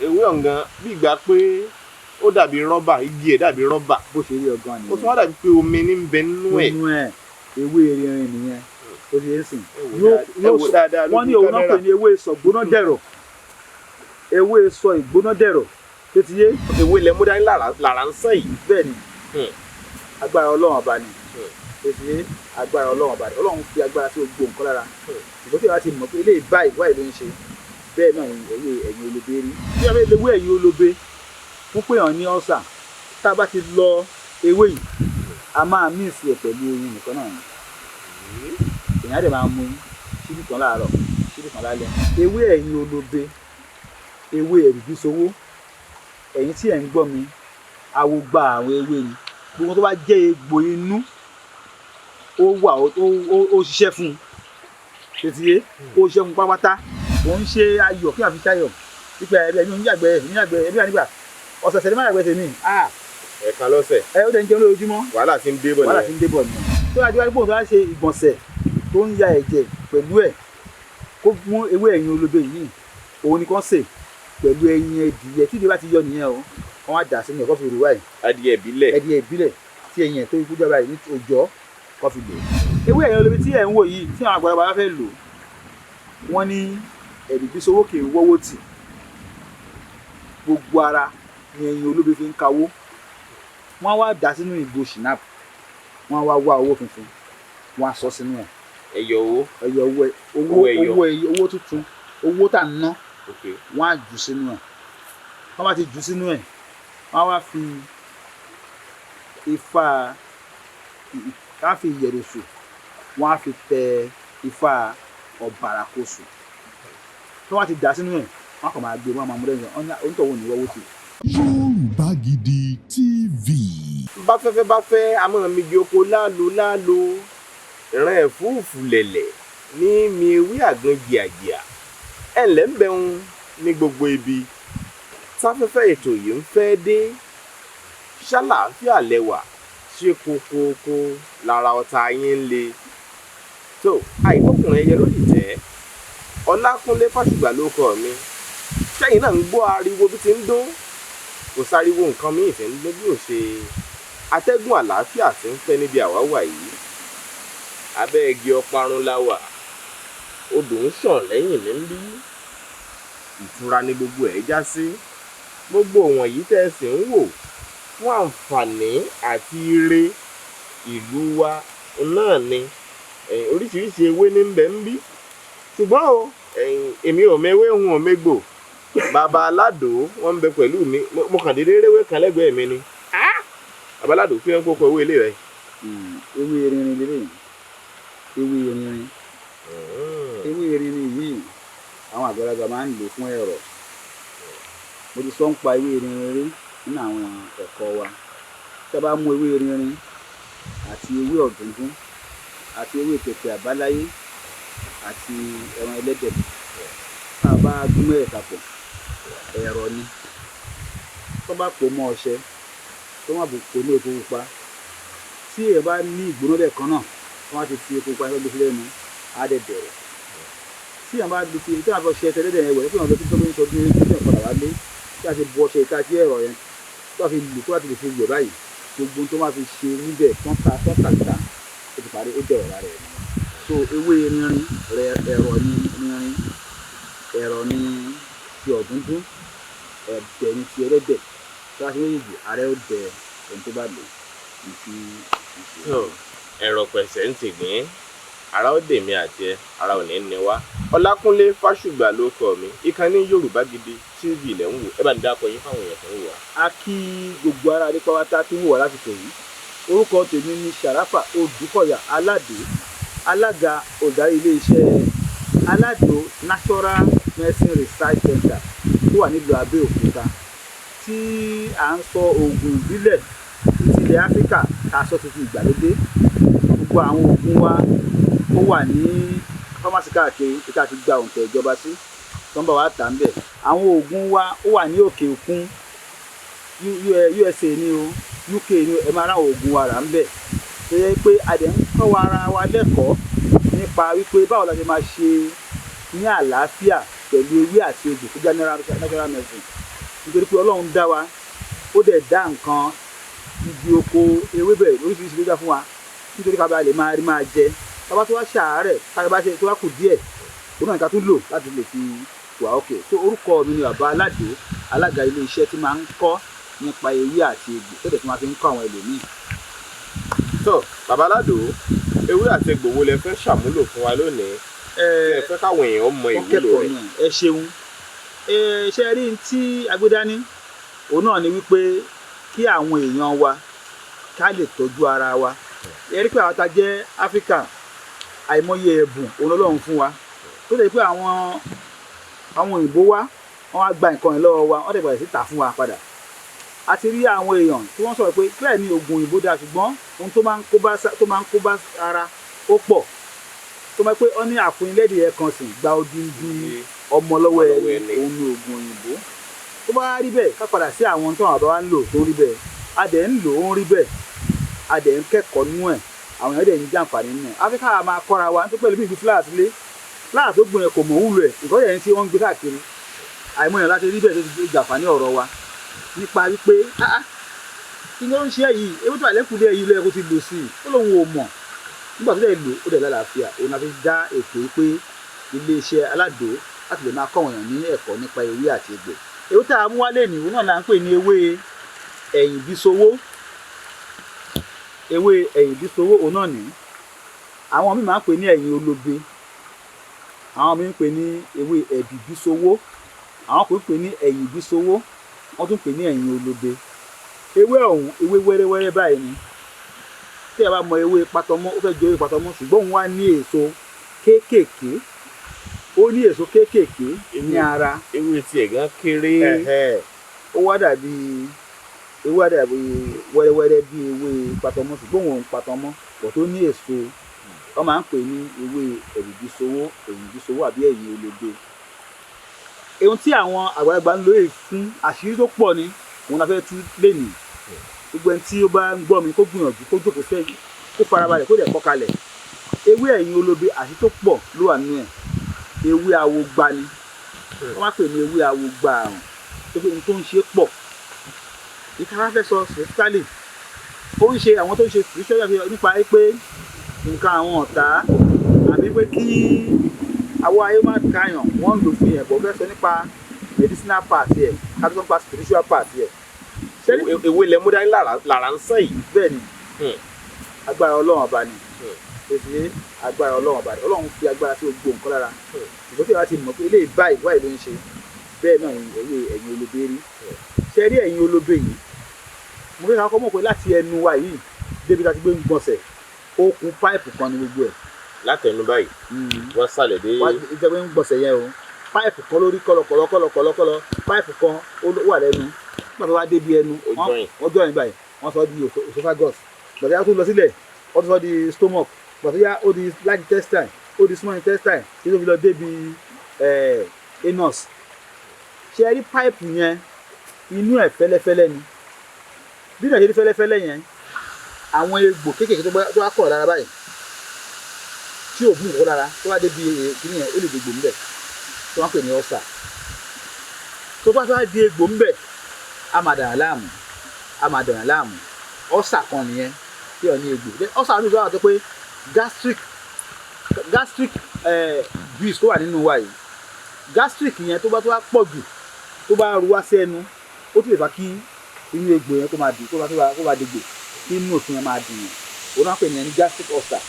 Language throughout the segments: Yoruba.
Ewé ọ̀ngàn bí ìgbà pé ó dàbí rọ́bà, igi ẹ̀ dàbí rọ́bà. Bó ṣe rí ọgán Ó tún wá dàbí pé omi ní ń bẹ nínú ẹ̀. Nínú ẹ̀, ewé erinrin nìyẹn. Ó ti ń sìn. Ẹ wò dáadáa Wọ́n ní lójú òun náà kámẹ́rà. pè ní ewé sọ̀gbóná dẹ̀rọ̀, ewé sọ ìgbóná dẹ̀rọ̀ tó ti yé. Ewé lẹ mú dání làrá ń sàn yìí. Bẹ́ẹ̀ ni. Agbára Ọlọ́run Ọba ni. Tó ti yé, agbára Ọlọ́run Ọba ni. Ọlọ́run fi agbára sí gbogbo nǹkan lára, ṣùgbọ́n tí ìwà ti mọ̀ pé eléyìí báyìí báyìí ló ń ṣe, bẹ́ẹ̀ náà ni ewé ẹ̀yìn olóbe rí. Bí wọ́n fẹ́ lo ewé ẹ̀yìn olóbe fún pé hàn ní ọ̀sà, tá a bá ti lọ ewé yìí, a máa mix ẹ̀ pẹ̀lú oyin nìkan náà ni. Èèyàn á dẹ̀ máa mu ṣíbí kan láàárọ̀, ṣíbí kan lálẹ́. Ewé ẹ̀yìn olóbe, ewé ẹ̀rìbí sowó. Ẹ̀yin tí ẹ̀ ń gbọ́ mi, awo gba àwọn ewé ni. Gbogbo tó bá jẹ́ egbò inú, ó wà, ó ṣiṣẹ́ fún un. Ṣe ti yé? Ó ṣiṣẹ́ fún un pátápátá. Kò ń ṣe ayọ̀ kí wọ́n fi ṣayọ̀ pípẹ́ ẹbí ẹbí ń yàgbẹ́ ń yàgbẹ́ ẹbí wà nígbà ọ̀sẹ̀ọ̀sẹ̀ ní má yàgbẹ́ tèmi. Ẹ̀ẹ̀kan lọ́sẹ̀. Ẹ ó dẹ̀ ń jẹun lójoojúmọ́. Wàhálà ti ń dé bọ̀ Wàhálà ti nìyẹn. ń dé bọ̀ nìyẹn. Tó bá di wájú pé òun tó bá ṣe ìgbọ̀nsẹ̀ tó ń ya ẹ̀jẹ̀ pẹ̀lú ẹ̀, kó mú ewé ẹ̀yìn olóbe yìí, òun ni kàn sè pẹ̀lú ẹyin ẹdìyẹ. Tí ìdí bá ti yọ nìyẹn o, wọ́n á dà sínú ẹ̀, kó fi rò wáyìí. Adìyẹ ìbílẹ̀. Ẹdìyẹ ìbílẹ̀ tí ẹyin ẹ̀ tó ikú jọba yìí ní òjò kó fi lò. Ewé ẹ̀yìn olóbe tí ẹ̀ ń wò yìí, tí àwọn àgbàlagbà bá fẹ́ lò, wọ́n ní ẹ̀rìbí sowó kì í wọ́wọ́ tì. Gbogbo ara ni ẹyin olóbe fi ń kawó. Wọ́n á wá dà sínú ìgò schnapps, wọ́n á wá wá owó funfun, wọ́n á sọ sínú ẹ̀. Ẹyọ owó. Ẹyọ owó, owó. Owó ẹyọ. Owó ẹyọ, owó tuntun, owó tá ń ná. Wọ́n á jù sínú ẹ̀. Wọ́n bá ti jù sínú ẹ̀, wọ́n á wá fi ifá, á fi ìyẹ̀rọ̀sù, wọ́n á fi tẹ ifá ọ̀bàràkóṣù. Tí wọ́n bá ti dà sínú ẹ̀, wọ́n á kàn máa gbé, wọ́n á máa mú lẹ́yìn onítọ̀hún ní wọ́wọ́ sí. Yorùbá Gidi TV. Bá fẹ́fẹ́ bá fẹ́, a máa migi oko lálo lálo. Ìran ẹ̀fúùfù lẹ̀lẹ̀ ní mi ewé àgbọn jìàjìà. Ẹ̀ ǹlẹ́ ń bẹ̀rùn ní gbogbo ibi táfẹ́fẹ́ ètò yìí ń fẹ́ dé. Ṣàlàáfíà lẹwà, ṣe kókókó lára ọ̀tá yín ń le tó àìkọkùnrin ẹyẹ lódì tẹ́. Ọlákúnlé Fásùgbà ló kọ mi. Sẹ́yìn náà ń gbọ́ ariwo bí ti ń dún. Kò sáriwo nǹkan míì tí ń dún bí ò ṣe atẹ́gùn àlàáfíà tí ń fẹ́ níbi àwa wà yìí. Abẹ́ igi ọparun la wà, odò ń ṣàn lẹ́yìn mi ń bí. Ìtura ní gbogbo ẹ̀ já sí. Gbogbo wọ̀nyí tẹ́ ẹ sì ń wò fún àǹfààní àti ire ìlú wa náà ni. Oríṣiríṣi ewé ní ń bẹ ń bí, ṣùgbọ́n o èmi ò mewé hun ò megbò. Bàbá aládò wọn ń bẹ pẹ̀lú mi. Mo kàn déédéé réwé kan lẹ́gbẹ̀ẹ́ mi ni. Bàbá aládò, kí wọ́n kókó ewé ilé rẹ̀? Ewé erinrin lélẹ́yìn, ewé erinrin. Ewé erinrin yìí, àwọn àgbàlagbà máa ń lò fún ẹ̀rọ. Mo ti sọ ń pa ewé erinrin rí nínú àwọn ẹ̀kọ́ wa. Tí a bá mú ewé erinrin àti ewé ọ̀dùndún àti ewé pẹ̀pẹ̀ àbáláyé àti ẹran ẹlẹ́dẹ̀, tá a bá gún mẹ́ẹ̀ta pọ̀, ẹ̀rọ ni. Tó bá pò mọ́ ọṣẹ, tó má pò ní epo pupa, tí èèyàn bá ní ìgbóná lẹ́ẹ̀kan náà, tó má ti fi epo pupa yẹn gbé sí lẹ́nu, á dẹ̀ bẹ̀rẹ̀. Tí èèyàn bá fi tí èèyàn bá fi ọṣẹ tẹlẹ́dẹ̀ yẹn wẹ̀, tí èèyàn lọ sí tó ń sọdún eégún, tí èèyàn padà wálé, tí a ti bu ọṣẹ ìta sí ẹ̀rọ yẹn, tó bá fi lò, tó bá ti lè fi wẹ̀ báyìí, gbogbo ohun tó máa fi ṣe níbẹ̀ tán ta tán tà síta, ó ti parí, ó dẹ̀rọ̀ lára ẹ̀. So ewé rinrin rẹ, ẹ̀rọ ní rinrin, ẹ̀rọ ní ti ọ̀dúndún, ẹ̀dẹ̀ ní ti ẹlẹ́dẹ̀. Tí wọ́n bá ṣe méjèèjì, ààrẹ ó dẹ ẹni tó bá lò ní tí Tó ẹ̀rọ pẹ̀sẹ̀ ń tìgbín, ara ó dèmi àti ẹ, ara ò ní ní wá. Ọlákúnlé Fásùgbà ló kọ mi. Ìkànnì Yorùbá Gidi TV lẹ̀ ń wò. Ẹ bá ní dákọ yín fáwọn èèyàn tó ń wò wá. A kí gbogbo ará adé pátá tí ń wò wá lásìkò yìí. Orúkọ tèmi ni Sharafa Odùkọ̀yà Aládò, alága olùdarí iléeṣẹ́ Aládò Natural Medicine Research Center tó wà nílùú Abẹ́òkúta, tí à ń sọ oògùn ìbílẹ̀ títí ilẹ̀ Áfíríkà tá a sọ títí ìgbàlódé. Gbogbo àwọn oògùn wa ó wà ní pharmacy káàkiri tí a ti gba òǹtẹ̀ ìjọba sí tó ń bá wa tà ń bẹ̀. Àwọn oògùn wa ó wà ní òkè òkun, USA ní o, UK ní o, ẹ máa ráwọn oògùn wa rà ń bẹ̀. Tó yẹ pé a dẹ̀ ń kọ́ wa ara wa lẹ́kọ̀ọ́ nípa wípé báwo la ṣe máa ṣe ní àlàáfíà pẹ̀lú ewé àti egbò tó jẹ́ natural medicine. Nítorí pé Ọlọ́run dá wa, ó dẹ̀ dá nǹkan igi oko, ewébẹ̀ oríṣiríṣi ló dá fún wa, nítorí ká bá lè máa rí máa jẹ. Tá bá tó wá ṣàárẹ̀, ká bá ṣe tó wá kù díẹ̀, òun náà nǹkan tó lò láti lè fi wà ókè. So orúkọ mi ni Bàbá Aládò, alága ilé iṣẹ́ tí máa ń kọ́ nípa ewé àti egbò, tó dẹ̀ tí máa fi ń kọ́ àwọn ẹlòmíì. Tó, Bàbá Aládò, ewé àti egbò wo lẹ fẹ́ ṣàmúlò fún wa lónìí tí ẹ fẹ́ káwọn èèyàn mọ Wọ́n ìwúlò kẹ́kọ̀ọ́ rẹ̀? Náà ẹ ṣeun. Ṣe rí n tí agbédání òun náà ni wípé kí àwọn èèyàn wa ká lè tọ́jú ara wa. Ẹ rí pé àwọn tá a jẹ́ Áfíríkà, àìmọye ẹ̀bùn òun l'Ọlọ́run fún wa, tó lè pé àwọn òyìnbó wá, wọ́n wá gba nǹkan yẹn lọ́wọ́ wa, wọ́n dẹ̀ bẹ̀rẹ̀ sí tà fún wa padà. A ti rí àwọn èèyàn tí wọ́n sọ̀rọ̀ pé bẹ́ẹ̀ ni oògùn òyìnbó dáa, ṣùgbọ́n ohun tó máa ń kó bá ara ó pọ̀, tó máa pé wọ́n ní àfúnilẹ́dìí kan sì gba odindi ọmọ lọ́wọ́ lọ́wọ́ ẹni. Ẹni. Òun ni oògùn òyìnbó. Tó bá rí bẹ́ẹ̀, ká padà sí àwọn tó àwọn bàbá wa ń lò tó rí bẹ́ẹ̀. A dẹ̀ ń lò ó, ń rí bẹ́ẹ̀, a dẹ̀ ń kẹ́kọ̀ọ́ nú ẹ̀, àwọn èèyàn dẹ̀ ń jàǹfààní nínú ẹ̀. Áfíríkà máa kọ́ra wa nítorí pẹ̀lú bí ìgbé flower sílé, flower tó gbìn ẹ̀ kò mọ̀ wúlò ẹ̀, ìkọ́lẹ̀ yẹn tí wọ́n ń gbé káàkiri. Àìmọ̀ èèyàn láti rí bẹ́ẹ̀ tó ti jàǹfààní ọ̀rọ̀ wa nípa wípé, ah, kí ló ń ṣe yìí? Ewé tó wà lẹ́kùnlé yìí ló yẹ kó ti lò sí i. Ó lóun ò mọ̀. Nígbà tó dẹ̀ lò ó, dẹ̀ lálàáfíà. Òun la fi dá ètò yìí pé iléeṣẹ́ Aládò láti lè máa kọ́ àwọn èèyàn ní ẹ̀kọ́ nípa ewé àti egbò. Ewé tá a mú wálé ní, òun náà là ń pè ní ewé ẹ̀yìn bísowó. Ewé ẹ̀yìn bísowó òun náà ní àwọn míì máa ń pè ní ẹ̀yìn olóbe, àwọn míì ń pè ní ewé ẹ̀bì bísowó, àwọn kò ń pè ní ẹ̀yìn bísowó, wọ́n tún pè ní ẹ̀yìn olóbe. Ewé ọ̀hún, ewé wẹ́rẹ́wẹ́rẹ́ báyìí ni. Tí ẹ bá mọ ewé patọmọ́, ó fẹ́ jọ ewé patọmọ́, ṣùgbọ́n òun wá ní èso kéékèèké, ó ní èso kéékèèké ní ara. Ewé tiẹ̀ gan kéré. Ẹ̀hẹ́. Ó wá dàbí ewé, wá dàbí wẹ́rẹ́wẹ́rẹ́ bí ewé patọmọ́, ṣùgbọ́n òun ò ń patọmọ́ pọ̀, tó ní èso. Wọ́n máa ń pè ní ewé ẹ̀rìbísowó, ẹ̀yìnbísowó àbí ẹ̀yìn olóbe. Ohun tí àwọn àgbàlagbà ń lóye fún àṣírí tó pọ̀ ni òun la fẹ́ tú lénìí. Gbogbo ẹni tí ó bá ń gbọ́ mi, kó gbìyànjú, kó jókòó fẹ́, kó farabalẹ̀, kó dẹ̀ kọ́ kalẹ̀. Ewé ẹ̀yìn olóbe, àṣírí tó pọ̀ ló wà nínú ẹ̀. Ewé awogba ni wọ́n máa pè ní ewé awogba àrùn, tó pé ohun tó ń ṣe pọ̀. Ìka wá fẹ́ sọ specifically, ó ń ṣe àwọn tó ń ṣe spiritual nípa pé nǹkan àwọn ọ̀tá àbí pé kí àwọn ayé má kàyàn, wọ́n ń lò fún yẹn bọ̀. Fẹ́ sọ nípa medicinal part yẹ, ká tó sọ nípa spiritual part yẹ. Ewé lẹ mú dání lára ń sàn yìí. Bẹ́ẹ̀ ni. Agbára Ọlọ́run Ọba ni. Èsì agbára Ọlọ́run Ọba ni. Ọlọ́run fi agbára sí gbogbo nǹkan lára, ṣùgbọ́n tí ìwà ti mọ̀ pé eléyìí báyìí báyìí ló ń ṣe, bẹ́ẹ̀ náà ni ewé ẹ̀yìn olóbe rí. Ṣe rí ẹ̀yìn olóbe yìí, mo fẹ́ ká kọ́ mọ̀ pé láti ẹnu wa yìí débi tá a ti gbé ń gbọ̀nsẹ̀, okùn páìpù kan ní gbogbo ẹ̀. Látẹnu báyìí wọ́n sàlẹ̀ dé. Wá ìjọba ń gbọ̀nsẹ̀ yẹn o, páìpù kan lórí kọlọkọlọ kọlọkọlọ kọlọ, páìpù kan ó wà lẹ́nu. Nígbà tó wá débi ẹnu, Ó join. Wọ́n join báyìí, wọ́n sọ di esophagus. Gbàtí yá tó lọ sílẹ̀, wọ́n tún sọ di stomach. Gbàtí yá, ó di large intestine, ó di small intestine, tí ó fi lọ débi anus. Ṣe rí páìpù yẹn, inú ẹ̀ fẹ́lẹ́fẹ́lẹ́ ni. Bí náà ṣe rí fẹ́lẹ́fẹ́lẹ́ yẹn, àwọn egbò kéékèèké tó bá kọ̀ lára báyìí, tí ò mú nǹkan lára, tó bá débi kíní yẹn, ó lè dègbò ńbẹ̀ tó wọ́n pè ní ulcer. Tó bá tó bá di egbò ńbẹ̀, á máa dàrán láàmú, á máa dàrán láàmú. Ulcer kan nìyẹn tí ò ní egbò. Then ulcer mi wà tó pé gastric juice tó wà nínú wa yìí, gastric yẹn, tó bá pọ̀ jù, tó bá ru wá sí ẹnu, ó tún lè fa kí inú egbò yẹn kó máa dì, kó máa dìgbò, kí inú òfin yẹn máa dì yẹn. Òun náà pè ní ẹni gastric ulcer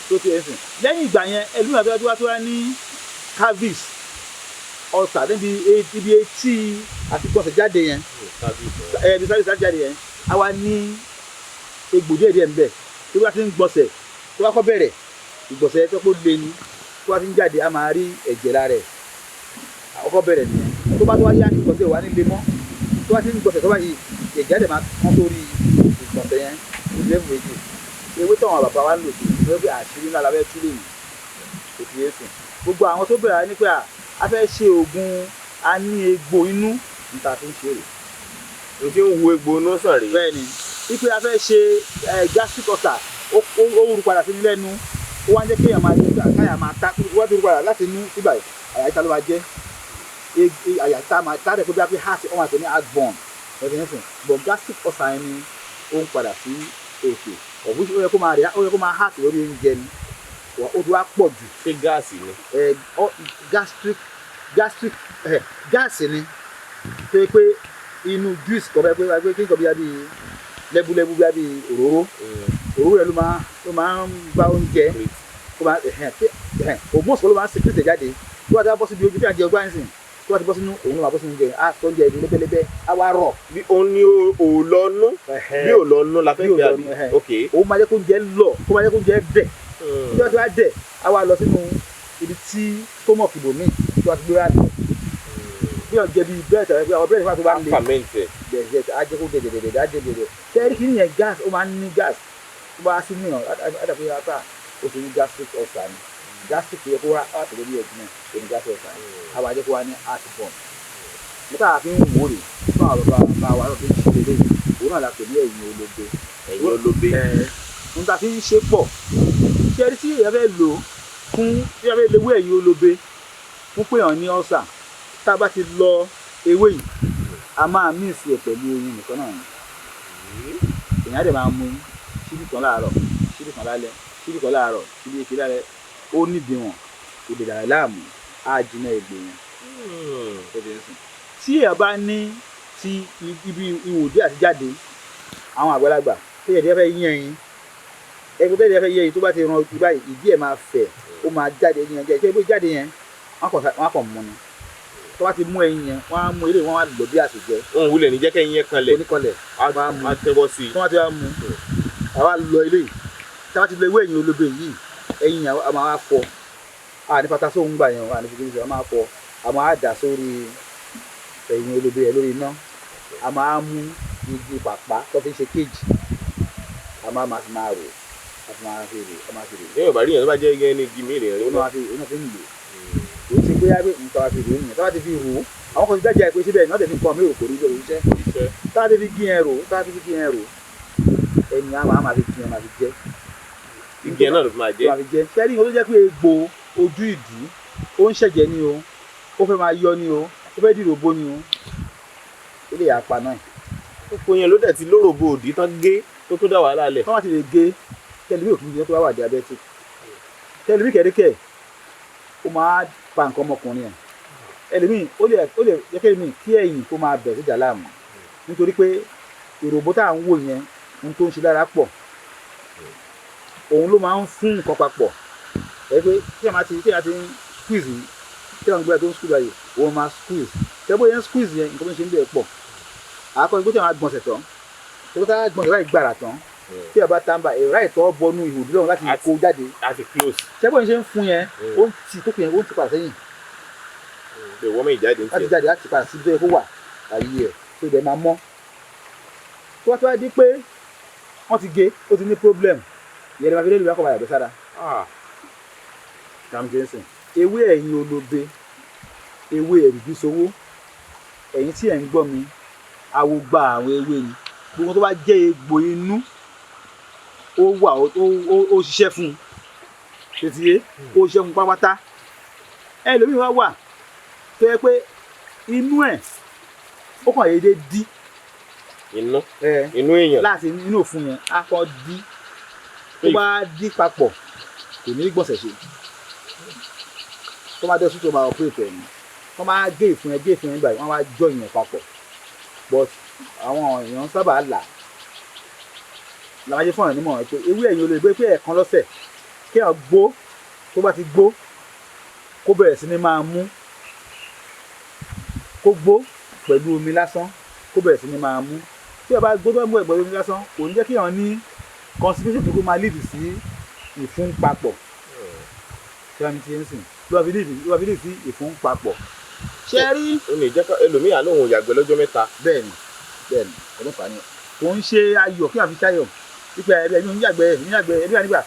tó ti ẹ̀ sìn. Lẹ́yìn ìgbà yẹn, ẹlòmíràn tó wá ní cavities ulcer níbi ibi etí àti gbọ̀nsẹ̀ jáde yẹn, ẹ ibi sáré sáré jáde yẹn, á wá ní egbò díẹ̀ díẹ̀ ńbẹ̀. Tó bá ti ń gbọ̀nsẹ̀, tó bá kọ́ bẹ̀rẹ̀ ìgbọ̀nsẹ̀ tó kó lé ní, tó bá ti ń jáde, á máa rí ẹ̀jẹ̀ lára ẹ̀. Àkọ́kọ́ bẹ̀rẹ̀ nìyẹn. Tó bá tó wá yá, ìgbọ̀nsẹ̀ wà nílé mọ́. Tó bá ti ń gbọ̀nsẹ̀ tó bá yìí, ẹ̀jẹ̀ á dẹ̀ máa kán sórí ìgbọ̀nsẹ̀ yẹn ní level méjì. Ewé táwọn bàbá wa ń lò sí i pé àṣírí ńlá la fẹ́ tú lèyìn kò fi é sùn. Gbogbo àwọn tó bẹ̀rẹ̀ ní pé a fẹ́ ṣe oògùn, a ní egbò inú níta fi ń ṣe rè. N tí ń wo egbò inú sàn rèé. Bẹ́ẹ̀ ni, wípé a fẹ́ ṣe gastric ulcer, ó rú padà sí ní lẹ́nu, ó wá ń jẹ́ kéèyàn máa jẹ́ káyà máa ta. Wọ́n ti rú padà láti inú síbà, àyà ìta ló máa jẹ́. Àyà tá a máa tá a dẹ̀ pé bí a fi heart, wọ́n máa pè ní heartburn ẹ̀sìn ẹ̀sìn, but gastric ulcer yẹn ni ó ń padà sí òkè ọ̀bùn. Ó yẹ kó máa rẹ̀, ó yẹ kó máa heart lórí oúnjẹ ni, ó ti wá pọ̀ jù. Ṣé gáàsì ni? Ẹ ọ gastric ẹ gáàsì ni, tó yẹ pé inú juice kọ̀ bẹ́ẹ̀ pé kí n kọ̀ bí i lẹ́búlẹ́bú bí i òróró, òróró yẹn ló máa ń bá oúnjẹ kó máa ẹ̀hẹ́n ẹ̀hẹ́n hormones kan ló máa ń secrete jáde. Tó bá ti wá bọ́ síbi ojú tí a jẹ ọgbà ẹ̀sìn, tó bá ti bọ́ sínú òun ló máa bọ́ sínú oúnjẹ, á sọ oúnjẹ di lẹ́bẹ́lẹ́bẹ́, á wá rọ̀. Bí òun ní òòlọ́nú, bí òòlọ́nú la fẹ́ Bí pè àbí? òòlọ́nú, ẹ̀hẹ́n. Ok. Òun máa jẹ́ kó oúnjẹ lọ̀, kó máa jẹ́ kó oúnjẹ dẹ̀. Tí wọ́n ti wá dẹ̀, á wá lọ sínú ibi tí stomach ibòmíì tó wá ti gbé wá lọ bí wọ́n jẹ bíi bẹ́ẹ̀ tẹ̀lé pé àwọn bẹ́ẹ̀ tó bá ń le Ferment ẹ̀. Dẹ̀dẹ̀ á jẹ́ kó dẹ̀dẹ̀dẹ̀dẹ̀ á jẹ́ dẹ̀dẹ̀ tẹ́rí kí nìyẹn. Gas, ó máa ń ní gas tó bá sí mìíràn á dàbí apá ó ti ní gastric ulcer ni. Gastric yẹ kó wá á tẹ̀lé bí ẹ̀gbìn náà, ó ní gastric ulcer ni, á wá jẹ́ kó wá ní heartburn. Nípa àfi ń wò rè fún àwọn bàbá bàbá wa náà fi ń ṣe lélẹ́yìn, òun náà la pè ní ẹ̀yìn olóbe. Ẹ̀yìn olóbe. Ẹ̀ ń ta fi ń ṣe pọ̀. Ṣé ẹni tí èèyàn fẹ́ lò fún tí èèyàn fẹ́ lewé ẹ̀yìn olóbe fún pé èèyàn ní ulcer, tá a bá ti lọ ewé yìí, a máa mix ẹ̀ pẹ̀lú oyin nìkan náà ni. Èèyàn á dẹ̀ máa mu ṣíbí kan láàárọ̀, ṣíbí kan lálẹ́, ṣíbí kan láàárọ̀, ṣíbí kan lálẹ́. Ó nídìíwọ̀n, kò dè dàrẹ́ láàmú, á jiná egbò yẹn. Ó ti ń sìn. Tí èèyàn bá ní ti ibi ìwòdí àti jáde, àwọn àgbàlagbà tó yẹ kí ẹ fẹ́ yín ẹyin, ẹgbẹ́ tẹ́lẹ̀ fẹ́ yẹ ẹyin, tó bá ti ran ojú báyìí, ìdí ẹ̀ máa fẹ̀, ó máa jáde, ẹyin yẹn jáde. Ṣé bó jáde yẹn, wọ́n kàn mú ni. Tó bá ti mú ẹyin yẹn, wọ́n á mú eré, wọ́n á lò bí àṣejẹ. Òun wulẹ̀ ní jẹ́ kẹ́yìn yẹn kanlẹ̀. Oníkanlẹ̀. Á Wọ́n á mú. Á tẹ́wọ́ sí i. Tí wọ́n ti wá mú, àwa lọ ilé yìí. Tí wọ́n ti lọ ewé ẹ̀yìn olóbe yìí, ẹyin yẹn a máa wá fọ, a ní fata sóhun gbà yẹn o, a ní fi kí a máa fọ, a máa dà sórí ẹ̀yìn olóbe yẹn lórí iná. A máa mú igi pàpà tó fi ń ṣe kéèjì, a máa fi máa rò, a fi máa fi rò, a máa fi rò. Lẹ́yìn ọ̀bà rí yẹn, tó bá jẹ́ igi ẹni igi mìíràn rí. Òun náà fi ń lò. Kò ń ṣe pé yá pé nǹkan wa fi rò nìyẹn. Tó bá ti fi rò ó, àwọn kan ti dájà pé síbẹ̀ náà tẹ̀ fi nǹkan mi rò, kò rí bẹ́ẹ̀ òṣìṣẹ́. Iṣẹ́. Tá a ti fi gí yẹn rò, tá a ti fi gí yẹn rò, ẹni á máa fi gí yẹn, máa fi jẹ. Igi yẹn náà ló fi máa tó jẹ́. máa fi jẹ. Sẹ́rí nǹkan tó jẹ́ pé egbò ojú ìdí, ó ń ṣẹ̀jẹ̀ ni o, ó fẹ́ máa yọ ni o, ó fẹ́ dìrò bó ni o, ó lè yà pa náà. Oko yẹn ló dẹ̀ ti lóròbó òdì tán gé tó tó dá wàhálà lẹ̀. Tó bá ti lè gé tẹlifí òkú jẹ, tó bá wà diabetic, tẹlifí kẹ̀ríkẹ̀, ó máa pa nǹkan ọmọkùnrin ẹ̀. Ẹlòmíì, ó lè jẹ́ kí ẹlòmíì kí ẹ̀yìn kó máa bẹ̀ síjà láàmú, nítorí pé ìròbó tá à ń wò yẹn, ohun tó ń ṣe lára pọ̀. Òun ló máa ń fún nǹkan papọ̀ ẹ pé tí ẹ máa ti ń squeeze yìí, tí ẹ máa ń gbé tó ń squeeze báyìí, òun máa squeeze tẹ́ bóyá ń squeeze yẹn, nǹkan tó ń ṣe ń bẹ̀ pọ̀. Àkọ́kọ́ pé tí ẹ máa gbọ̀nsẹ̀ tán, tó bá gbọ̀nsẹ̀ báyìí gbàrà tán, tí ẹ bá tàǹbà èrò ìtọ́ bọnú ihò dúró láti kó jáde. A ti close. Ṣé bóyá ṣe ń fún yẹn, ó ń ti tó kù yẹn, ó ń ti padà sẹ́yìn. Pé wọ́n mọ̀ ìjáde ń láti tiẹ̀. jáde, láti padà síbi tó yẹ kó wà láyé ẹ̀, tó ibẹ̀ máa mọ́. Tó bá tó wá di pé wọ́n ti gé, ó ti ní problem ìyẹn ní ma fi lé ìlú akọ̀ padà bẹ́ sára. Sam Johnson, ewé ẹ̀yìn olóbe, ewé ẹ̀rìbí sowó, ẹ̀yin tí ẹ̀ ń gbọ́ mi, awo gba àwọn ewé ni. Gbogbo tó bá jẹ́ egbò inú, ó wà, ó ṣiṣẹ́ fún un tètè yé, ó ṣiṣẹ́ fún un pátápátá. Ẹlòmíì wá wà tó yẹ pé inú ẹ̀ ó kàn yéé dí. Inú Ẹ inú èèyàn. Láti inú òfun yẹn, á kọ́ dí. Tó bá dí papọ̀, kò ní gbọ̀nsẹ̀ ṣe. Tó bá dé tó máa operate ẹ̀ ní, wọ́n máa gé ìfun yẹn, gé ìfun yẹn gbà, wọ́n wá jọ ìyẹn papọ̀. But àwọn èèyàn sábà là làwọn ayé fún ọ̀rọ̀ nímọ̀ pé ewé ẹ̀yìn olè gbé pé ẹ̀ẹ̀kan lọ́sẹ̀ kí ẹ̀ gbó. Tó bá ti gbó, kó bẹ̀rẹ̀ sí ní máa mú, kó gbó pẹ̀lú omi lásán, kó bẹ̀rẹ̀ sí ní máa mú. Tí ẹ bá gbó, tó bá mú ẹ̀ pẹ̀lú omi lásán, kò ní jẹ́ kí èèyàn ní constipation tó kó máa lead sí ìfun papọ̀. Tí wọ́n ti ń sìn ló bá fi lead sí ìfun papọ̀, ṣé ẹ rí? Ó ní jẹ́ ká ẹlòmíì àlóhùn yàgbẹ́ lọ́jọ́ 3. Bẹ́ẹ̀ni, ọdún fà ni kò ń ṣe ayọ̀ kí wọ́n fi ṣayọ̀ wípé ẹbí ń yàgbẹ́, ń yàgbẹ́ ẹbí wà nígbà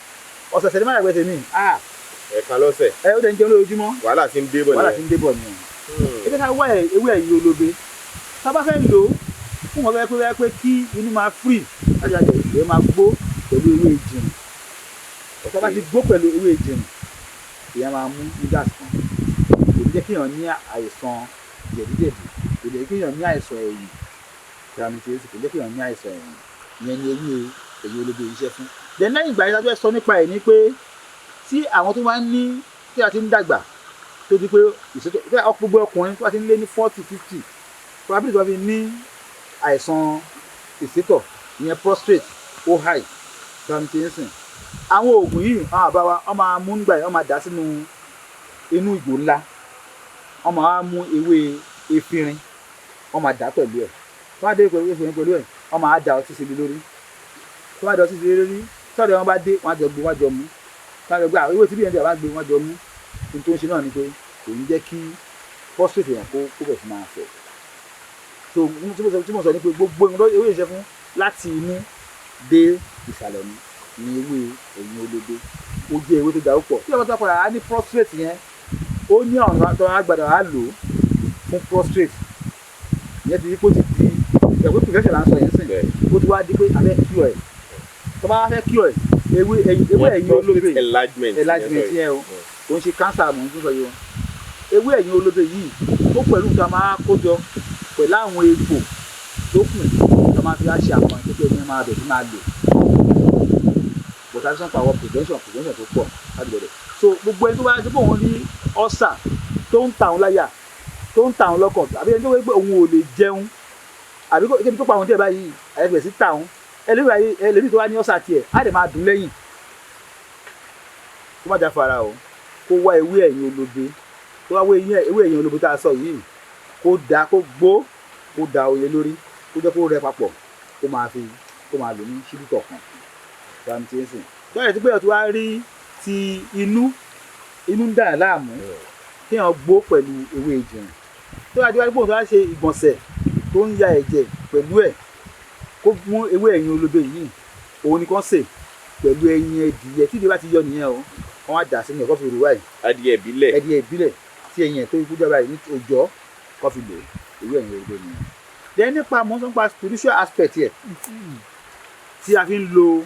ọ̀sẹ̀ọ̀sẹ̀ ní má yàgbẹ́ tèmi. Ẹ̀ẹ̀kan lọ́sẹ̀. Ẹ ó dẹ̀ ń jẹun lójoojúmọ́. Wàhálà ti ń dé bọ̀. Wàhálà ti nìyẹn. ń dé bọ̀ nìyẹn. Ẹ jẹ́ ká wá ewé ẹ̀yìn olóbe. Tá a bá fẹ́ lò ó fún wọn, fẹ́ pé kí inú máa free láti àjẹ, ìwé máa gbó pẹ̀lú ewé ìjìnrìn. Tá a bá ti gbó pẹ̀lú ewé ìjìnrìn, ìyẹn máa mú ní gáàsì kan, kò ní jẹ́ kí èèyàn ní àìsàn. Jẹ̀díjẹ̀dí kò jẹ́ kéèyàn ní àìsàn ẹ̀yìn. Tàbí kò jẹ́ kéèyàn ní àìsàn ẹ̀yìn. Ìyẹn ni ewé ẹ̀yìn olóbe iṣẹ́ fún. Then lẹ́yìn ìgbà yẹn, tá a fẹ́ sọ nípa ẹ̀ ni pé tí àwọn tó máa ń ní, tí a ti ń dàgbà, tó di pé ìṣètò gbogbo ọkùnrin tó bá ti ń lé ní 40, 50, probability tó bá fi ní àìsàn ìsétọ̀, ìyẹn prostate, ó high. Tàbí ti ń sìn àwọn oògùn yìí, àwọn àbá wa, wọ́n máa mú nígbà yẹn, wọ́n máa dà sínú inú ìgò ńlá, wọ́n máa mú ewé efinrin, wọ́n máa dà pẹ̀lú ẹ̀. Tó bá dé pẹ̀lú efinrin pẹ̀lú ẹ̀, wọ́n máa da ọtí síbi lórí. Tó bá da ọtí síbi lórí, sọ́dọ̀ wọn bá dé, wọ́n á jọ gbé, wọ́n á jọ mú. Tó bá jọ gbé àwọn ewé tí bí yẹn ti bá gbé, wọ́n á jọ mú. Ní tó ń ṣe náà ni pé kò ní jẹ́ kí prostate yẹn kó bẹ̀ sí máa fẹ̀. So tí mo sọ ni pé gbogbo ìwé ìṣẹ́ fún láti inú dé ìsàlẹ̀ ni ní ewé ẹ̀yìn olóbe. Ó jẹ́ ewé tó dáa púpọ̀. Tí ọba tó padà á ní prostate yẹn, ó ní ọ̀nà tó wá gbàdọ̀ á lò fún prostate ìyẹn. Ti di pé ó ti di ẹ̀pẹ́ prevention là ń sọ yẹn sìn. Ó ti wá di pé a fẹ́ cure ẹ̀. Tó bá fẹ́ cure ẹ̀, ewé ẹ̀yìn olóbe, enlargement. Enlargement yẹn o, kò ń ṣe cancer mò ń tún sọ yìí o. Ewé ẹ̀yìn olóbe yìí, ó pẹ̀lú nǹkan máa kó jọ pẹ̀lú àwọn egbò tó kù tó máa fi wá ṣe àwọn ìpínpín ẹni máa bẹ̀ sí máa lò. But a ti sọ pa àwọn prevention tó pọ̀ láti bẹ̀rẹ̀. So gbogbo ẹni tó bá ṣe pé òun ní ulcer tó ń ta òun láyà, tó ń ta òun lọ́kàn, àbí ẹni tó wẹ́ pé òun ò lè jẹun, àbí kébi tó pa òun díẹ̀ báyìí, ẹgbẹ̀ sí ta òun, ẹlòmíì tó wá ní ulcer tiẹ̀ á dẹ̀ máa dùn lẹ́yìn, kó má jáfara o, kó wá ewé ẹ̀yìn olóbe. Tó wá wé ewé ẹ̀yìn olóbe tá a sọ yìí, kó da, kó gbó, kó da oye lórí, kó jẹ́ kó rẹ papọ̀, kó máa fi, kó máa lò ní ṣíbí kọ̀ọ̀kan. Tí wọ́n yẹ ti pé ọtí wá rí ti inú, inú ń dà láàmú, kéèyàn gbó pẹ̀lú ewé ìjìnrìn. Tó bá ti wá rí pé òun tó wá ṣe ìgbọ̀nsẹ̀ tó ń ya ẹ̀jẹ̀ pẹ̀lú ẹ̀, kó mú ewé ẹ̀yìn olóbe yìí, òun ni kàn sè pẹ̀lú ẹyin ẹdìyẹ. Tí ìdí bá ti yọ nìyẹn o, wọ́n á dà sínú ẹ̀, kó fi rò báyìí. Adìyẹ ìbílẹ̀. Ẹdìyẹ ìbílẹ̀ tí ẹyin ẹ̀ tó ikú jọba yìí ní òjò, kó fi lò. Ewé ẹ̀yìn olóbe nìyẹn. Then nípa mo sọ nípa spiritual aspect yẹ tí a fi ń lo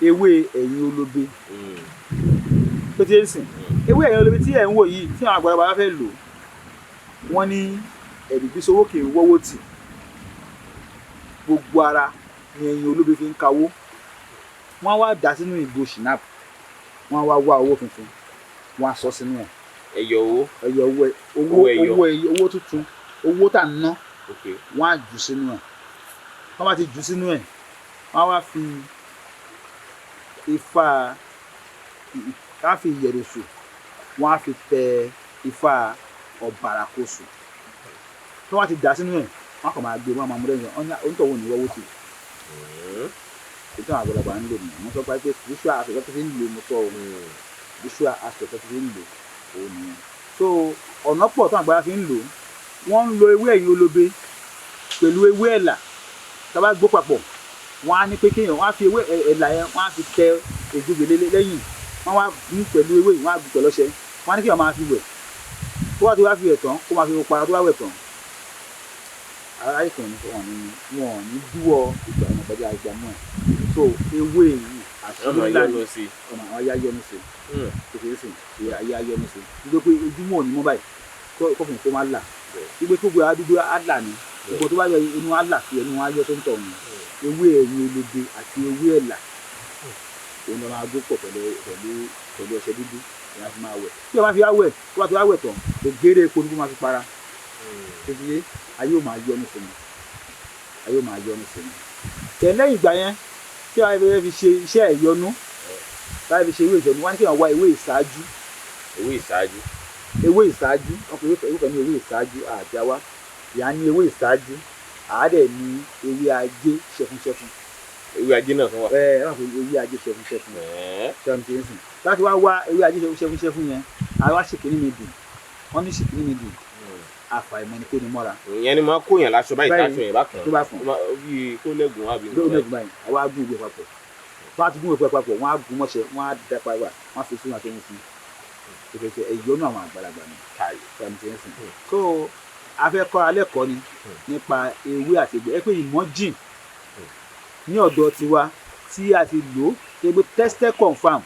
ewé ẹ̀yìn olóbe tó ti ń sìn. Ewé ẹ̀yìn olóbe tí ẹ̀ ń wò yìí, tí àwọn àgbàlagbà bá fẹ́ lò, wọ́n ní ẹ̀bìbí sowó kì í wọ́wọ́ tì. Gbogbo ara ni ẹ̀yìn olóbe fi ń kawó. Wọ́n á wá dà sínú ìgò schnapps, wọ́n á wá wá owó tuntun, wọ́n á sọ sínú ẹ̀. Ẹyọ owó. Ẹyọ owó, owó. Owó ẹyọ. Owó ẹyọ, owó tuntun, owó tá ń ná. Wọ́n á jù sínú ẹ̀. Wọ́n bá ti jù sínú ẹ̀, wọ́n á wá fi ifá, á fi ìyẹ̀rọ̀sù, wọ́n á fi tẹ ifá ọ̀bàràkóṣù. Tí wọ́n bá ti dà sínú ẹ̀, wọ́n á kàn máa gbé, wọ́n á máa mú lẹ́yìn onítọ̀hún ò ní wọ́wọ́ tì. Ètò àwọn àgbàlagbà ń lò nìyẹn. Mo sọ pé spiritual aspect tó fi ń lò, mo sọ o, spiritual aspect tó fi ń lò òun nìyẹn. So ọ̀nà pọ̀ tó àgbàlagbà fi ń lò. Wọ́n ń lo ewé ẹ̀yìn olóbe pẹ̀lú ewé ẹ̀là. Tá a bá gbó papọ̀, wọ́n á ní pé kéèyàn, wọ́n á fi ewé ẹ̀là yẹn, wọ́n á fi tẹ ègbègbè lẹ́yìn, wọ́n wá gún pẹ̀lú ewé yìí, wọ́n á gún pẹ̀lú ọṣẹ. Wọ́n á ní kéèyàn máa fi wẹ̀. Tó bá ti wá fi wẹ̀ tán, kó máa fi para. Tó bá wẹ̀ tán, aráyè kan ní wọn ní díwọ́ ìgbà ọ̀nà kọjá ìgbà mọ́ ẹ̀. So ewé yìí, àṣírí Ọmọ ńlá ni. yọnu sí. Ọmọ àwọn ayé ayọ́nu sí kékeré sí ayé ayọ́nu sí, nítorí pé ojúmọ́ ò ní mọ́ báyìí kọ́fìn kó má là wípé gbogbo àdúgbò á là ní gbogbo tó bá yọ inú á là sí ẹnu á yọ tó ń tọ̀ wọn. Ewé ẹ̀yìn olóbe àti ewé ẹ̀là, òun ló máa gbó pọ̀ pẹ̀lú ọṣẹ dúdú, ìyẹn á fi máa wẹ̀. Tí o bá fi wá wẹ̀, tó bá ti wá wẹ̀ tán, ògèrè epo ní kó máa fi para. Tó ti yé, ayé ò máa yọnu sí mi, ayé ò máa yọnu sí mi. Tẹ̀ lẹ́yìn ìgbà yẹn, tí wàá fẹ́ fi ṣe iṣẹ́ ìyọnu, láti fi ṣe ewé ìyọnu, wọ́n á ní kí wọ́n wá ewé ìṣáájú. Ewé ìṣáájú. Ewé ìṣáájú, wọ́n pe ewé kan ní ewé ìṣáájú àjáwá. Ìyá ní ewé ìṣáájú, àádẹ́ ní ewé ajé ṣẹfúnṣẹfún. Ewé ajé náà tún wà. Ẹ ẹ wọ́n pe ewé ajé ṣẹfúnṣẹfún. Ẹ̀ẹ́. Ṣẹfún ti ń sìn láti wá wá ewé ajé ṣẹfúnṣẹfún yẹn, àwa ṣèkínní mi dùn, wọ́n ní ṣèkínní mi dùn, àfàìmọ̀ ni kò ní mọ́ra. Ìyẹn ni máa kóyàn láṣọ báyìí. Báyìí, táṣọ yẹn bá kàn tó bá fún. Ó bíi kó lẹ́gùn àbí lórí mẹ́gun báyìí, àwa gún ìgbẹ́ papọ̀. Wọ́n á ti gún ìgbẹ́ papọ̀, wọ́n á gún mọ́ṣẹ́, wọ́n á dá padà, wọ́n á fi sínú àtẹ̀yìn fún ìfẹsẹ̀ ẹ̀yọ́nú àwọn àgbàlagbà ni. Káyọ̀. Ṣàmì tí ń sìn. So a fẹ́ kọ́ra lẹ́kọ̀ọ́ ni nípa ewé àti egbò. Ẹ pé ìmọ̀ jìn ní ọ̀dọ̀ tiwa tí a ti lò ó ṣe pé tested, confirm,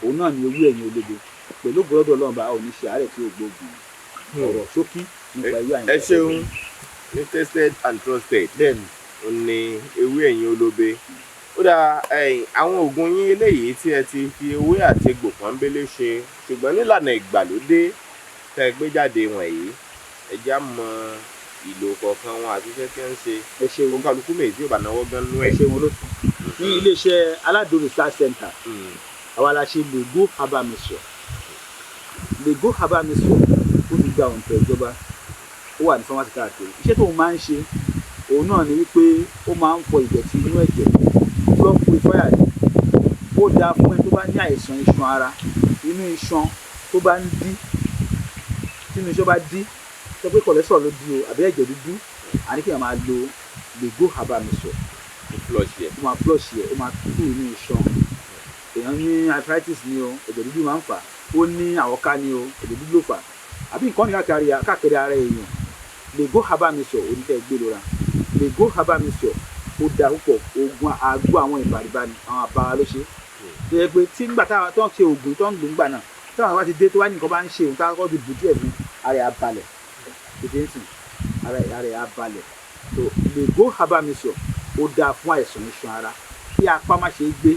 òun náà ni ewé ẹ̀yìn olóbe. Pẹ̀lú gbọ́dọ̀ Ọlọ́run bá ò ní ṣe àárẹ̀ tí ò gbóògùn. Ọ̀rọ̀ ṣókí. Nípa ewé àyìn. Ẹ ṣeun. Ní tested and trusted. Bẹ́ẹ̀ni. Ó ní ewé ẹ̀yìn olóbe. Ó dáa. Ẹ̀yìn àwọn oògùn yín eléyìí tí ẹ ti fi ewé àti egbò pọ́nbélé ṣe, ṣùgbọ́n nílànà ìgbàlódé tẹ́ ẹ gbé jáde wọ̀nyí, ẹ já mọ ìlò kọ̀ọ̀kan wọn àti iṣẹ́ tí wọ́n ń ṣe. Ẹ ṣeun. Ó kálukú méjì tí ò bá náwó gan nú Ẹ ẹ̀. ṣeun olóòtú. Ní iléeṣẹ́ Aládò Research Center, àwa la ṣe Lego Herbal Mixture. Lego Herbal Mixture, ó ti gba òǹtẹ̀ ìjọba, ó wà ní pharmacy káàkiri. Iṣẹ́ tóun máa ń ṣe òun náà ni wípé ó máa ń fọ ìdọ̀tí inú ẹ̀jẹ̀, blood purifier ni. Ó dáa fún ẹni tó bá ní àìsàn iṣan ara, inú iṣan tó bá ń dí. Tí inú iṣan bá dí, sọ pé cholesterol ló dí o àbí ẹ̀jẹ̀ dúdú, àní kí èèyàn máa lo Lego Herbal Mixture. Ó flush ẹ̀. Ó máa flush ẹ̀, ó máa tú inú iṣan. Èèyàn ní arthritis ni o, ẹ̀jẹ̀ dúdú máa ń fà á. Ó ní àwọ̀ká ni o, ẹ̀jẹ̀ dúdú ló fà á, àbí nǹkan ní káàkiri káàkiri ara èèyàn, Lego Herbal Mixture oníkẹ́ gbé lora. Lego Herbal Mixture, ó da púpọ̀. Oògùn àgbo àwọn ìbàrìbà ni, àwọn àbára ló ṣe tó yẹ pé tí nígbà táwọn tó ń ṣe oògùn tó ń lò ńgbà náà, táwọn bá ti dé, tó wá ní nǹkan bá ń ṣe òun, táwọn kọ́ ti bù díẹ̀ fún ara ẹ̀ á balẹ̀, tètè ń sìn ara ẹ̀ á balẹ̀. So Lego Herbal Mixture, ó dáa fún àìsàn iṣan ara, kí apá má ṣe é gbé,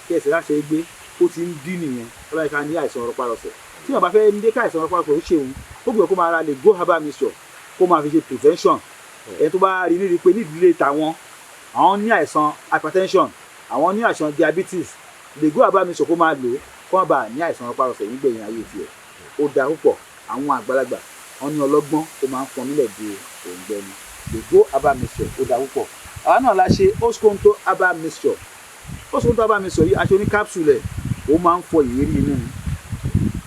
kí ẹsẹ̀ má ṣe é gbé, ó ti ń dín nìyẹn. Tó bá yẹ ká ní àìsàn rọpárọsẹ̀, tí wọn bá fẹ́ ní ká àìsàn rọpárọsẹ̀ ó ṣe òun, ó gbọ́dọ̀ kó máa ra Lego Herbal Mixture, kó máa fi ṣe prevention. Ẹni tó bá rí nídìí pé nídìílé tàwọn, àwọn ní àìsàn hypertension, àwọn ní àìsàn diabetes, Lego Herbal Mixture, kó máa lò ó, kó má bàa ní àìsàn rọpárọsẹ̀ nígbẹ̀yìn ayé tiẹ̀. Ó dáa púpọ̀. Àwọn àgbàlagbà wọn ní ọlọ́gbọ́n, ó máa ń fọn nílẹ̀ di òǹgbẹ ni. Lego Herbal Mixture, ó dáa púpọ̀. Àwa náà la ṣe Oskonto Herbal Mixture. Oskonto Herbal Mixture yìí, aṣọ ní capsule ẹ̀, ó máa ń fọ ìrírí inú ni.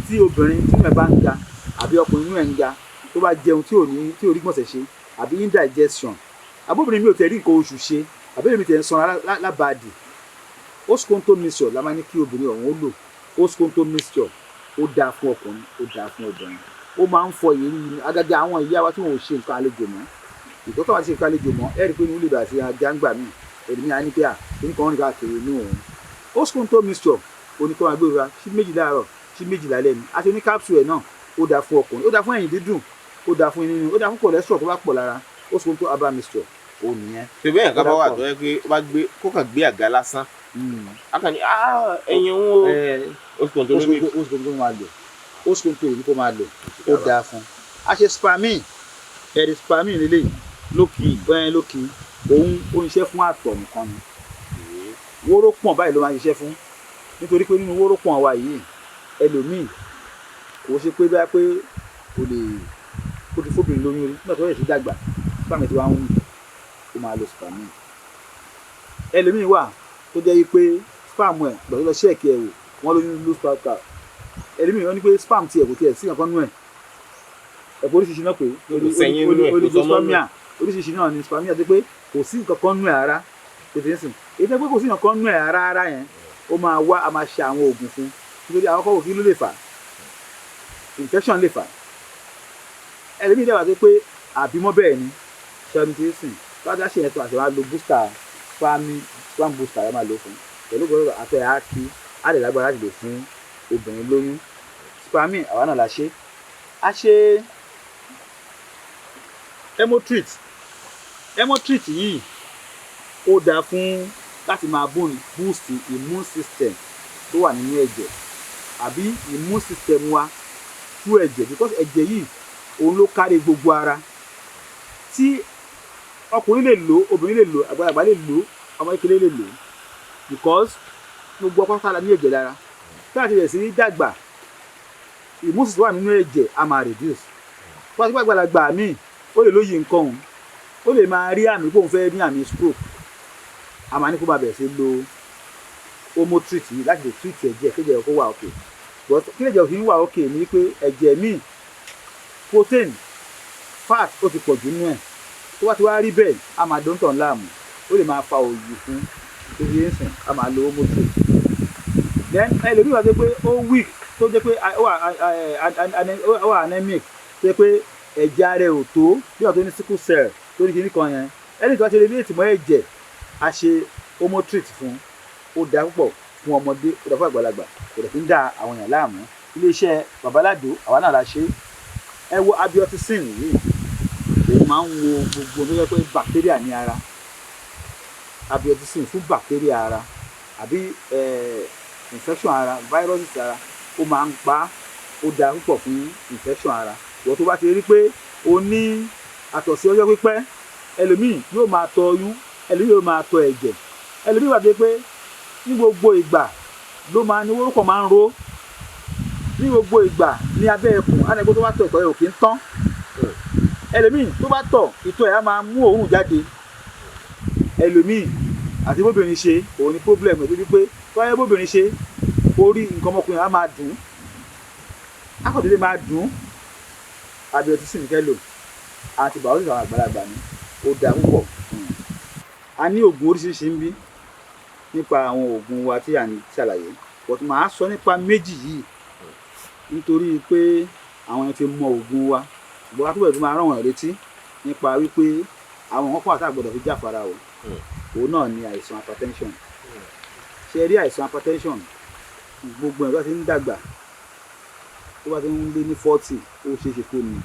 Tí obìnrin tí inú ẹ̀ bá ń ga, àbí ọkùnrin inú ẹ̀ ń ga, tó bá jẹun tí ò ní, tí ò rí gbọ̀nsẹ̀ ṣe, àbí indigestion, àbóbìnrin mi ò tẹ̀ rí nǹkan oṣù ṣe, àbí èmi tẹ̀ ń sanra lábàádì, Oskonto Mixture la máa ní kí obìnrin ọ̀hún ó lò. Oskonto Mixture, ó dáa fún ọkùnrin, ó dáa fún obìnrin. Ó máa ń fọ ìrírí inú, àgàgà àwọn ìyá wa tí wọn ò ṣe nǹkan àlejò mọ́. Ìtọ́ tó wá ṣe nǹkan àlejò mọ́, ẹ rí i pé ní olè bàtí ajáǹgbà míì, ẹlòmíì á ní pé à oníkan wọn ní káàkiri inú òun. Oskonto Mixture, oníkan máa gbéra sí 2 láàárọ̀, sí 2 lálẹ́ ni. Àti oní capsule ẹ̀ náà, ó dáa fún ọkùnrin, ó dáa fún ẹ̀yìn dídùn, ó dáa fún inú rírun, ó dáa fún cholesterol tó bá pọ̀ lára. Oskonto Herbal Mixture, ó nìyẹn. Ṣe bẹ́ẹ̀ nǹkan bá wà Ó dà. Tó yẹ pé ó bá gbé, kó kàn gbé àga lásán, a kàn ní ẹ̀yìn òun o. Oskonto ló ní. Oskonto tó máa lò, Oskonto yìí kó máa lò, ó dáa fún. A ṣe spermin. Ẹ̀rí spermin lélẹ́yìí. Lókì. Ẹ̀ lókì. Òun ó ń ṣiṣẹ́ fún àtọ̀ nìkan ni. Wórópọ̀n báyìí ló máa ń ṣiṣẹ́ fún, nítorí pé nínú wórópọ̀n wa yìí, ẹlòmíì kò ṣe pé báyà pé kò lè, kó ti fóbìnrin lóyún rí, nígbà tó yẹ ti dàgbà, sperm ti wá ń wù, ó máa lo spermin. Ẹlòmíì wà tó jẹ́ wípé sperm ẹ̀ gbọ́dọ̀ lọ check ẹ̀ wò, wọ́n lóyún low sperm count. Ẹlòmíì, wọ́n ní pé sperm tiẹ̀ kò tiẹ̀ sí nǹkan nú ẹ̀. Ẹ̀kọ́ oríṣiríṣi náà pé Kò sẹ́yìn nínú ẹ̀, kò sọmọ́ nínú ẹ̀. oligospermia oríṣiríṣi náà ni spermia, tó pé kò sí nǹkan kan nú ẹ̀ rárá. Tètè ń sìn èyí tó pé kò sí nǹkan kan nú ẹ̀ rárá rárá yẹn, ó máa wá, a máa ṣe àwọn oògùn fún, nítorí àwọn kọ́kọ́ kí ló lè fà, infection lè fà. Ẹlòmíì dẹ̀ wà tó pé àbímọ bẹ́ẹ̀ ni 76 bá dá ṣe yẹn tó àṣẹ wa lo booster sperm, sperm booster yẹn máa lò fún pẹ̀lú gbọ́dọ̀ àtẹ àákí, á lè lágbára láti lè fún obìnrin lóyún. Spermin, àwa náà la ṣe. A ṣe hemotrit. Hemotrit yìí, ó dáa fún láti máa boost immune system tó wà nínú ẹ̀jẹ̀, àbí immune system wa through ẹ̀jẹ̀, because ẹ̀jẹ̀ yìí, òun ló kárí gbogbo ara. Tí ọkùnrin lè lò, obìnrin lè lò, àgbàlagbà lè lò, ọmọ kékeré lè lò, because gbogbo ọkọ la ní ẹ̀jẹ̀ lára. Tí a ti bẹ̀rẹ̀ sí ní dàgbà, immune system wà nínú ẹ̀jẹ̀ a máa reduce. Wọ́n ti gbàgbàlagbà míì, ó lè lóye nǹkan òun, ó lè máa rí àmì kóun fẹ́ ní àmì stroke, a máa ní kó máa bẹ̀rẹ̀ sí lo homotrit yìí láti lè treat ẹ̀jẹ̀ kéjẹ̀ kó wà okay. But kí lè jẹ́ òfin wà okay ní pé ẹ̀jẹ̀ míì, protein, fat, ó ti pọ̀ jù nínú ẹ̀. Tó bá ti wá rí bẹ́ẹ̀, a máa dóńtọ̀ láàmú, ó lè máa fa òyì fún tó fi ń sìn. A máa lo homotrit. Then ẹlòmíì wà tó pé ó weak, tó jẹ́ pé ó wà anemic, tó jẹ́ pé ẹ̀jẹ̀ ara ẹ̀ ò tó, bí wọ́n tó ní sickle cell, tó ní kíní kan yẹn, ẹni tó bá ti relate mọ́ ẹ̀jẹ̀, a ṣe homotrit fún. Ó dáa púpọ̀ fún ọmọdé, ó dáa fún àgbàlagbà, kò dẹ̀ fi ń dá àwọn èèyàn láàmú. Iléeṣẹ́ Babaládò, àwa náà la ṣe. Ẹ wo abioticin yìí. Òun máa ń wo gbogbo tó jẹ́ pé bacteria ní ara. Abioticin fún bacteria ara àbí infection ara, viruses ara, ó máa ń pa á. Ó dáa púpọ̀ fún infection ara. Ìwọ tó bá ti rí pé o ní àtọ̀sí ọjọ́ pípẹ́, ẹlòmíì yóò máa tọ ọyún, ẹlòmíì yóò máa tọ ẹ̀jẹ̀, ẹlòmíì wà tó pé ní gbogbo ìgbà ló máa ní orúkọ máa ń ro ní gbogbo ìgbà ní abẹ́ ẹkùn á ní pé tó bá tọ̀, ìtọ̀ ẹ̀ ò kí ń tán. Ẹlòmíì tó bá tọ̀, ìtọ̀ ẹ̀ á máa mú òórùn jáde. Ẹlòmíì àti bóbìnrin ṣe òun ní problem ẹ̀, tó di pé tó bá yẹ bóbìnrin ṣe, orí nǹkan ọmọkùnrin á máa dùn, á kàn déédéé máa dùn. Abioticin kẹ́ lò. Antibiotics àwọn àgbàlagbà ni, ó dáa púpọ̀. A ní oògùn oríṣiríṣi ń bí nípa àwọn oògùn wa tí à ń ṣàlàyé, but màá sọ nípa méjì yìí nítorí pé àwọn yẹn ti mọ oògùn wa, ṣùgbọ́n ká túbọ̀ tó máa rán wọn létí nípa wípé àwọn nǹkan kan àti àgbọ̀dọ̀ fi jáfara o. Òun náà ni àìsàn hypertension. Ṣe rí àìsàn hypertension, gbogbo ẹ̀ bá ti ń dàgbà, tó bá ti ń lé ní 40, ó ṣeé ṣe kó ní.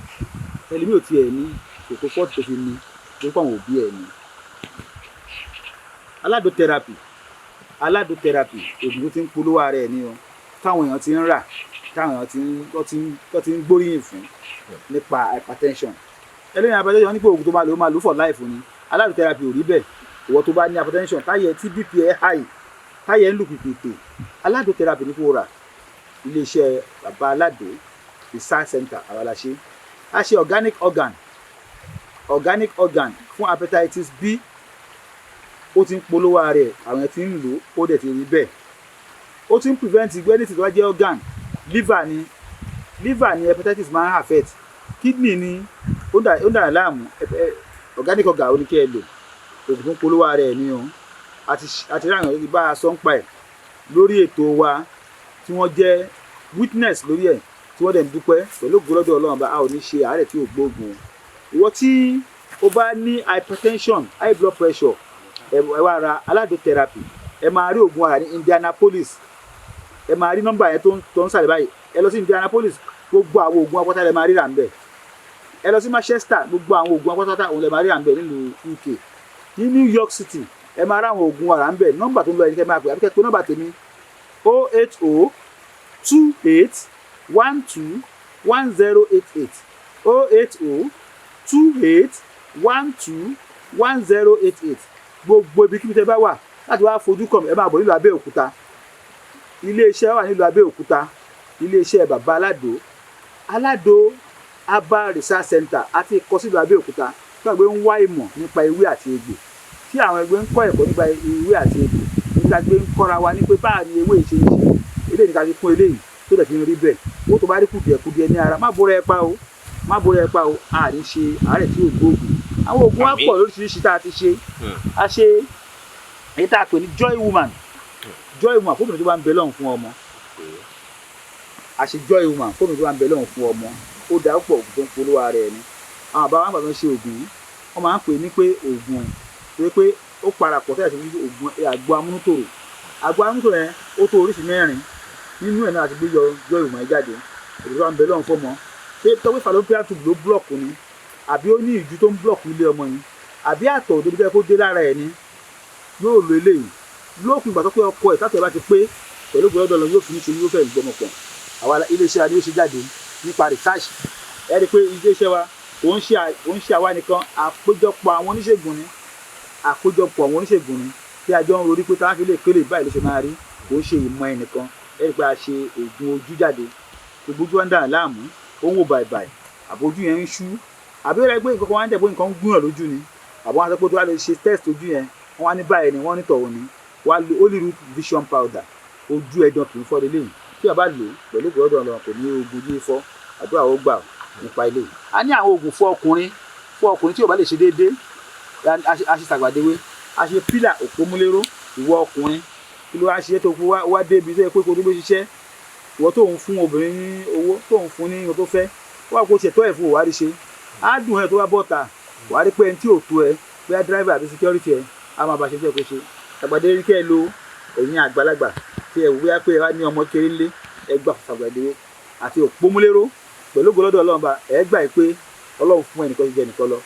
Ẹlòmíì ò tiẹ̀ ní, kò tó 40 tó fi ní, tó pọ̀ àwọn òbí ẹ̀ ní. Aládò therapy, aládò therapy, oògùn tó ti ń polówó ara ẹ̀ ní o, táwọn èèyàn ti ń rà, táwọn èèyàn ti ń tó ti ń gbóríyìn fún nípa hypertension. Ẹlẹ́yìn hypertension ní pé oògùn tó máa lò, ó máa lò for life ni. Aládò therapy ò rí bẹ́ẹ̀. Ìwọ tó bá ní hypertension, táyẹ̀ tí BP ẹ̀ high, táyẹ̀ ń lù pìpìpì, aládò therapy ní kó rà. Iléeṣẹ́ Bàbá Aládò Research Center, àwa la ṣe. A ṣe organic organ, organic organ fún hepatitis B. Ó ti ń polówó ara ẹ̀, àwọn ẹ̀ ti ń lò ó, dẹ̀ ti rí bẹ́ẹ̀. Ó ti ń prevent anything tó bá jẹ́ organ. Liver ni, liver ni hepatitis máa ń affect, kidney ni ó ń dà láàmú. Organic organ, ó ní kí ẹ lò. Oògùn tó ń polówó ara ẹ̀ ni o. Àti ráyàn tó ti bá a sọ ń pa ẹ̀ lórí ètò wa, tí wọ́n jẹ́ witness lórí ẹ̀, tí wọ́n dẹ̀ ń dúpẹ́. Pẹ̀lú ògo lọ́dọ̀ Ọlọ́run bá, a ò ní ṣe àárẹ̀ tí ò gbóògùn. Ìwọ tí o bá ní hypertension, high blood pressure, ẹ wá ra Aládò therapy. Ẹ máa rí oògùn ara ní Indianapolis. Ẹ máa rí nọ́mbà yẹn tó ń sàlẹ̀ báyìí. Ẹ lọ sí Indianapolis, gbogbo àwọn oògùn apáta lẹ máa rí rà ń bẹ̀. Ẹ lọ sí Manchester, gbogbo àwọn oògùn apáta òun lẹ máa rí rà ń bẹ̀ nílùú UK. Ní New York City, ẹ máa rí àwọn oògùn ara ń bẹ̀. Nọ́mbà tó ń lọ ẹni kẹ́ máa pè, àbí kẹ́ pé nọ́mbà tèmi, 08028121088, 08028121088. Gbogbo ibikíbi tẹ́ bá wà láti wá fojú kàn mí, ẹ máa bọ̀ nílùú Abẹ́òkúta. Iléeṣẹ́ wà nílùú Abẹ́òkúta, iléeṣẹ́ Bàbá Aládò, Aládò Herbal Research Center, àti ìkọ́ sílùú Abẹ́òkúta, tí wọ́n gbé ń wá ìmọ̀ nípa ewé àti egbò, tí àwọn ẹgbẹ́ ń kọ́ ẹ̀kọ́ nípa ewé àti egbò, níta gbé ń kọ́ra wa ní pé báà ni ewé ṣe ń ṣe eléyìí, níta fi kún eléyìí tó dẹ̀ fi ń rí bẹ́ẹ̀. Owó tó bá rí kùdìẹ̀kudiẹ ní ara, má bóra ẹ pa o, má bóra ẹ pa o. A ní ṣe àárẹ̀ tí ò gbóògùn. Àwọn oògùn wa pọ̀ lóríṣiríṣi tá a ti ṣe. A ṣe èyí tá a pè ní Joy Woman, Joy Woman fún obìnrin tó bá ń bẹ lọ́hùn fún ọmọ. A ṣe Joy Woman fún obìnrin tó bá ń bẹ lọ́hùn fún ọmọ. Ó dá pọ̀. Oògùn tó ń polówó ara ẹ̀ ni. Àwọn àbá wa ń gbà tó ń ṣe oògùn yìí, wọ́n máa ń pè ní pé oògùn tó yẹ pé ó parapọ̀ sẹ́yà sí oògùn àgbo amúnútòrò. Àgbo amúnútòrò yẹn, ó tó oríṣi mẹ́rin nínú ẹ̀ náà àti gbé yọ Joy Woman yìí jáde. Òògùn tó bá ń bẹ lọ́hùn fọ́mọ, ṣé tọ́wé fallopian tube ló block ni, àbí ó ní ìjú tó ń block ilé ọmọ yìí, àbí àtọ̀ òdodo fẹ́ kó dé lára ẹ̀ ni, yóò lo eléyìí. Lópin ìgbà tó pé ọkọ ẹ̀ tátọ̀ ẹ̀ bá ti pé, pẹ̀lú gbọ́dọ̀ lọ, yóò fi ní ṣe, yóò fẹ́ ìgbọmọ pọ̀. Àwa iléeṣẹ́ wa ni ó ṣe jáde nípa research. Ẹ rí i pé iléeṣẹ́ wa kò ń ṣe àwa nìkan, àpéjọpọ̀ àwọn oníṣègùn ni, àpéjọpọ̀ àwọn oníṣègùn ni tí a jọ ń rorí pé táwọn fi lè kélé báyìí ló ṣe máa rí. Kò ń ṣe ìmọ̀ ẹnìkan. Ẹ rí i pé a ṣe oògùn ojú jáde. Gbogbo ojú wa ń dà láàmú, ó ń wò bàìbàì, àbójú yẹn ń ṣú, àbí ó rẹ pé nǹkan kan wá ń dẹ̀ pé nǹkan ń gúnyàn lójú ni, àbọ̀ wọn á sọ pé tó wá lè ṣe test ojú yẹn, wọ́n wá ní báyìí ni wọ́n ní tọ̀hún ni, wá lo Holy Root Vision Powder. Ojú ẹ̀dán kì í fọ́ lélẹ́yìn tí a bá lò pẹ̀lú ìgbọ́dọ̀ lọ, kò ní ogun ojú fọ́. Àdúrà ó gbà nípa ilé. A ní àwọn oògùn fún ọkùnrin, fún ọkùnrin tí ò bá lè ṣe déédéé. A ṣe sàgbàdéwé, a ṣe pílà òpómúléró. Ìwọ ọkùnrin, kí ló wá ṣe tó wá débi tó yẹ pé kó tó gbé ṣiṣẹ́? Ìwọ tó ń fún obìnrin ní owó, tó ń fún ní nǹkan tó fẹ́, wá kó ṣètò ẹ̀ fún òwárí ṣe á dùn ẹ̀. Tó bá bọ́ta, wàá rí pé ẹni tí ò tó ẹ, bóyá driver àbí security ẹ, á máa bá ṣe fẹ́ kó ṣe. Sàgbàdéwé kẹ́ ẹ lo. Ẹ̀yin àgbàlagbà tí ẹ wò bóyá pé ẹ wá ní ọmọ kéré ńlé, ẹ gbà sàgbàdéwé àti òpómúléró. Pẹ̀lú ògo lọ́dọ̀ Ọlọ́run bá ẹ gbà pé Ọlọ́run fún ẹnìkan jẹ ẹnìkan lọ.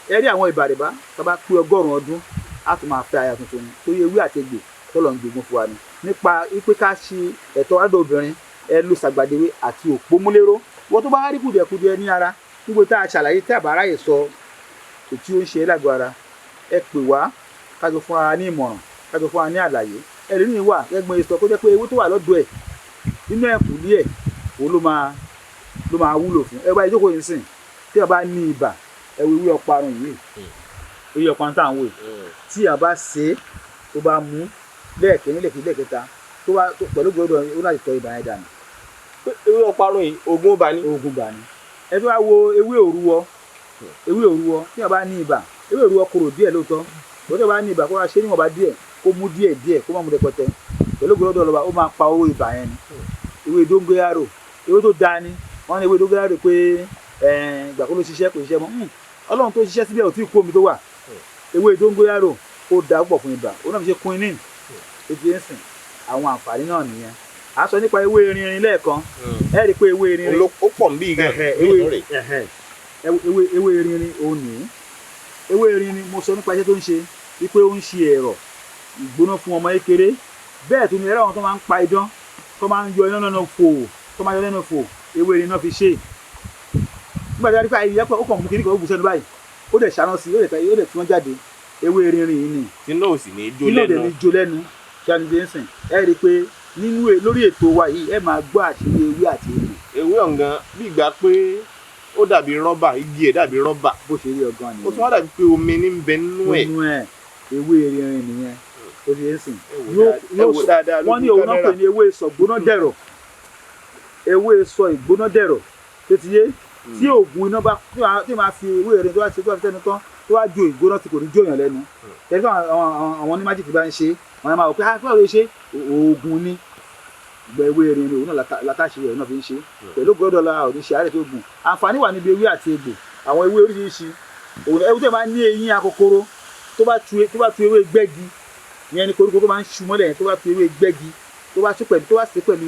Ẹ rí àwọn ìbàrìbá tó bá pé 100 ọdún, á tún máa fẹ́ aya tuntun ni, torí ewé àti egbò tọ́lọ̀ ń jogún fún wa ni. Nípa wípé ká ṣe ẹ̀tọ́ lọ́dọ̀ obìnrin, ẹ lo sàgbàdéwé àti òpómúléró. Wọ́n tó bá rí kùdìẹ̀kudiẹ ní ara, gbogbo tá a ṣàlàyé tí àbá ráyè sọ tí ó ń ṣe lágọ̀ọ́ ara, ẹ pè wá, ká jọ fún ara ní ìmọ̀ràn, ká jọ fún ara ní àlàyé. Ẹlòmíín wà gẹ́gbọ́n sọ kó jẹ́ pé ewé tó wà lọ́dọ̀ ẹ̀ nínú ẹ̀kúlé ẹ̀, òun ló máa wúlò fún ẹ. Bá ìjókòó yìí sìn, tí a bá ní ibà, ẹ wo ewé ọparun yìí, ewé ọparun tá à ń wò yìí, tí a bá ṣe é, tó bá mú lẹ́ẹ̀kínní, lẹ́ẹ̀kejì, lẹ́ẹ̀kẹta, tó bá pẹ̀lú gbọ́dọ̀ ó láti tọ́ ibà yẹn dànù. Ewé ọparun yìí, oògùn ibà ni. Oògùn ibà ni. Ẹ tó wá wo ewé òrúwọ, ewé òrúwọ, tí a bá ní ibà, ewé òrúwọ korò díẹ̀ lóòótọ́. Tó tí a bá ní ibà, kó wá ṣe níwọ̀nba díẹ̀, kó mú díẹ̀ díẹ̀, kó má mú rẹpẹtẹ, pẹ̀lú gbọ́dọ̀ lọ́ba, ó máa pa owó ibà yẹn ni. Ewé dóngóyárò, ewé tó dáa ni. Wọ́n ní ewé dóngóyárò pé ìgbà kó ló ṣiṣẹ́, kò ṣiṣẹ́ mọ́. Ọlọ́run tó ṣiṣẹ́ síbẹ̀ ò tí ì kó omi tó wà. Ewé dóngóyárò, ó dáa púpọ̀ fún ibà, ó náà fi ṣe quinine ètò ẹ̀sìn. Àwọn àǹfààní náà nìyẹn. À ń sọ nípa ewé erinrin lẹ́ẹ̀kan. Ẹ rí i pé ewé erinrin ó pọ̀ nbí gan. Ewé erinrin òun nìyí. Ewé erinrin, mo sọ nípa iṣẹ́ tó ń ṣe, wípé ó ń ṣe ẹ̀rọ ìgbóná fún ọmọ kékeré. Bẹ́ẹ̀ tó ní ẹ̀rọ àwọn tó máa ń pa idán, tó máa ń yọ iná lẹ́nu fò, tó máa ń yọ lẹ́nu fò, ewé erin náà fi ṣe. Nígbà tí a rí pé ayẹyẹ ó kàn mú kíní kan, ó bù sẹ́nu báyìí, ó dẹ̀ ṣáná sí i, ó dẹ̀ tí wọ́n jáde. Ewé erinrin yìí ni. Tí náà ò sì ní jó Iná lẹ́nu. Dẹ̀ ní jó lẹ́nu. Ṣáà ní sìn, ẹ rí i pé nínú lórí ètò wa yìí, ẹ máa gbọ́ àṣírí ewé àti egbò. Ewé ọ̀ngàn bí ìgbà pé ó dàbí rọ́bà, igi ẹ̀ dàbí rọ́bà. Bó ṣe rí ọgán nìyẹn. Ó tún wá dàbí pé omi ní ń bẹ nínú ẹ̀. Nínú ẹ̀, ewé erinrin nìyẹn tó fi ń sìn. Ẹ wò dáadáa Wọ́n ní lójú òun náà pè kámẹ́rà. ní ewé sọ̀gbóná dẹ̀rọ̀, ewé sọ ìgbóná dẹ̀rọ̀ tó ti yé. Tí oògùn iná bá tí máa fi ewé erin tó bá ṣe, tó bá fi sẹ́nu tán, tó bá jo ìgbóná tí kò ní jóyàn lẹ́nu. Tẹ̀lé tí àwọn onímájìkì bá ń ṣe, àwọn máa wò pé, ah, kí wọ́n lè ṣe oògùn ní gbẹ ewé erin, òun náà látàṣe rẹ̀ náà fi ń ṣe. Pẹ̀lú gbọ́dọ̀ la ò ní ṣe àárẹ̀ tó gùn. Àǹfààní wà níbi ewé àti egbò, àwọn ewé oríṣiríṣi. Òun ewé tó máa ń ní eyín akokoro, tó bá tu ewé gbẹ́gi, ìyẹn ni koríko tó máa ń ṣu mọ́lẹ̀ yẹn, tó bá tu ewé gbẹ́gi, tó bá tú pẹ̀lú, tó bá ṣe pẹ̀lú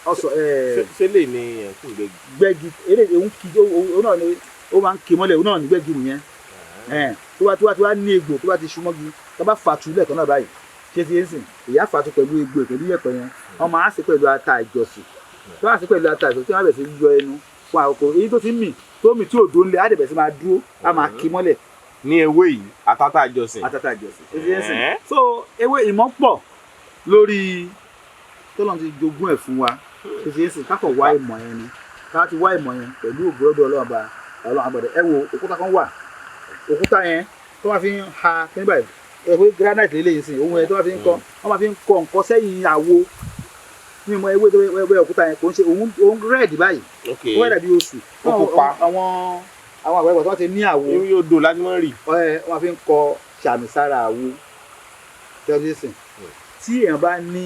ọsàn ẹ̀. Ṣé lè ní ẹ̀kún gbẹ̀gì? Gbẹ́gi eré òun kì í, òun náà ni ó máa ń ké mọ́lẹ̀, òun náà ní gbẹ́gi nìyẹn. Tó bá ní egbò, tó bá ti ṣu mọ́gi, tó bá fàtú lẹ́ẹ̀kan náà báyìí, ṣé ti ń sìn, ìyá fàtú pẹ̀lú egbò ẹ̀, pẹ̀lú yẹ̀pẹ̀ yẹn, wọ́n máa ṣe pẹ̀lú ata ìjọsìn. Tó bá ṣe pẹ̀lú ata ìjọsìn, tí wọ́n bẹ̀ sí yọ ẹnu fún àkókò èyí tó ti ń mì, tó mì tí ò dó ńlẹ̀, á dẹ̀ bẹ̀ sí máa dúró, á máa kí mọ́lẹ̀. Ní ewé yìí, àtàtà àjọsìn. Atata ìjọsìn, ṣé ti ń sìn? So ewé ìmọ̀ pọ̀ lórí tọ́lọ́run ti jogún ẹ̀ fún wa. Ṣé ti ń sìn? Kákọ̀ wá ìmọ̀ yẹn ni. Ká ti wá ìmọ̀ yẹn pẹ̀lú ògbólódò Ọlọ́run bá Ọlọ́run àgbàdo. Ẹ wo òkúta kan wà, òkúta yẹn tó máa fi ń ha kíní báyìí, ẹ pé granite lélẹ́yìn sìn, ohun yẹn tó máa fi ń kọ́, wọ́n máa fi ń kọ́ nǹkan sẹ́yìn àwo. Ní ìmọ̀ ewé tó wẹ́ òkúta yẹn, kò ń ṣe òun, òun red báyìí. Ó wá dàbí oṣù. Ó pupa. Àwọn àgbàlagbà tó wọ́n ti ní àwo, Ewé odò láti mọ́ rí. Ẹ wọ́n fi ń kọ sàmì sára àwo tẹ́lifíṣàn. Tí èèyàn bá ní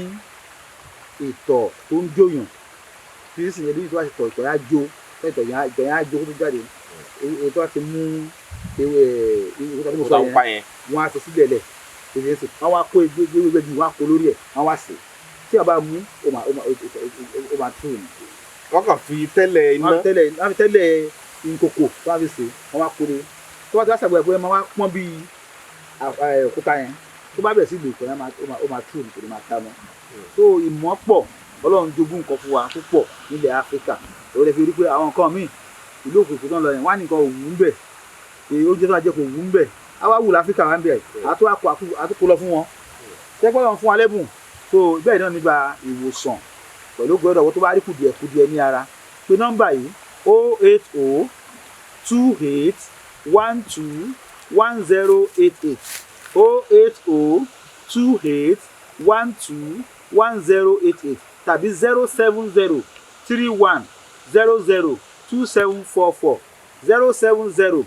ìtọ̀ tó ń jóyàn, tẹ́lifíṣàn yẹn bí tó bá ti tọ̀, ìtọ̀ yẹn á jó, ìtọ̀ yẹn á jó kó tó jáde. Èyí tó bá ti mú ewé òkúta tí mo sọ Òkúta yẹn, pupa yẹn. Wọ́n á fi sílẹ̀ lẹ̀ tẹ́lifíṣàn, wọ́n wá kó ewé gbẹ́gi, wọ́n á kó lórí ẹ̀, wọ́n wá sè é. Tí a bá mú, ó máa tù ní. Wọ́n kàn fi tẹ́lẹ̀ iná. Wọ́n fi tẹ́lẹ̀ nkòkò tó wọ́n fi sè é, wọ́n wá kó lé. Tó bá ti wá ṣàgbéyàwó pé wọ́n máa pọ́n bíi òkúta yẹn, tó bá bẹ̀rẹ̀ sí lò, ìtọ̀ yẹn ó máa tù ní, kò ní máa ta mọ́. So ìmọ̀ pọ̀, Ọlọ́run jogún nǹkan fún wa púpọ̀ nílẹ̀ Áfíríkà. Òun lè fi rí pé àwọn nǹkan míì, ìlú òkùnkùn tó ń lọ yẹn, wọ́n á ní nǹkan òwú ń bẹ̀, oúnjẹ tó máa jẹ kò wú ń bẹ̀. Á wá wù láfíríkà wá ń bẹ̀, àtúkò lọ fún wọn tẹ́gbọ́n lọ fún wa lẹ́bùn. So bẹ́ẹ̀ náà nípa ìwòsàn, pẹ̀lú gbọ́dọ̀ wọ́n tó bá rí kùdìẹ̀kudiẹ ní ara, pé nọ́mbà yìí: 08028121088, 08028121088, tàbí 07031002744,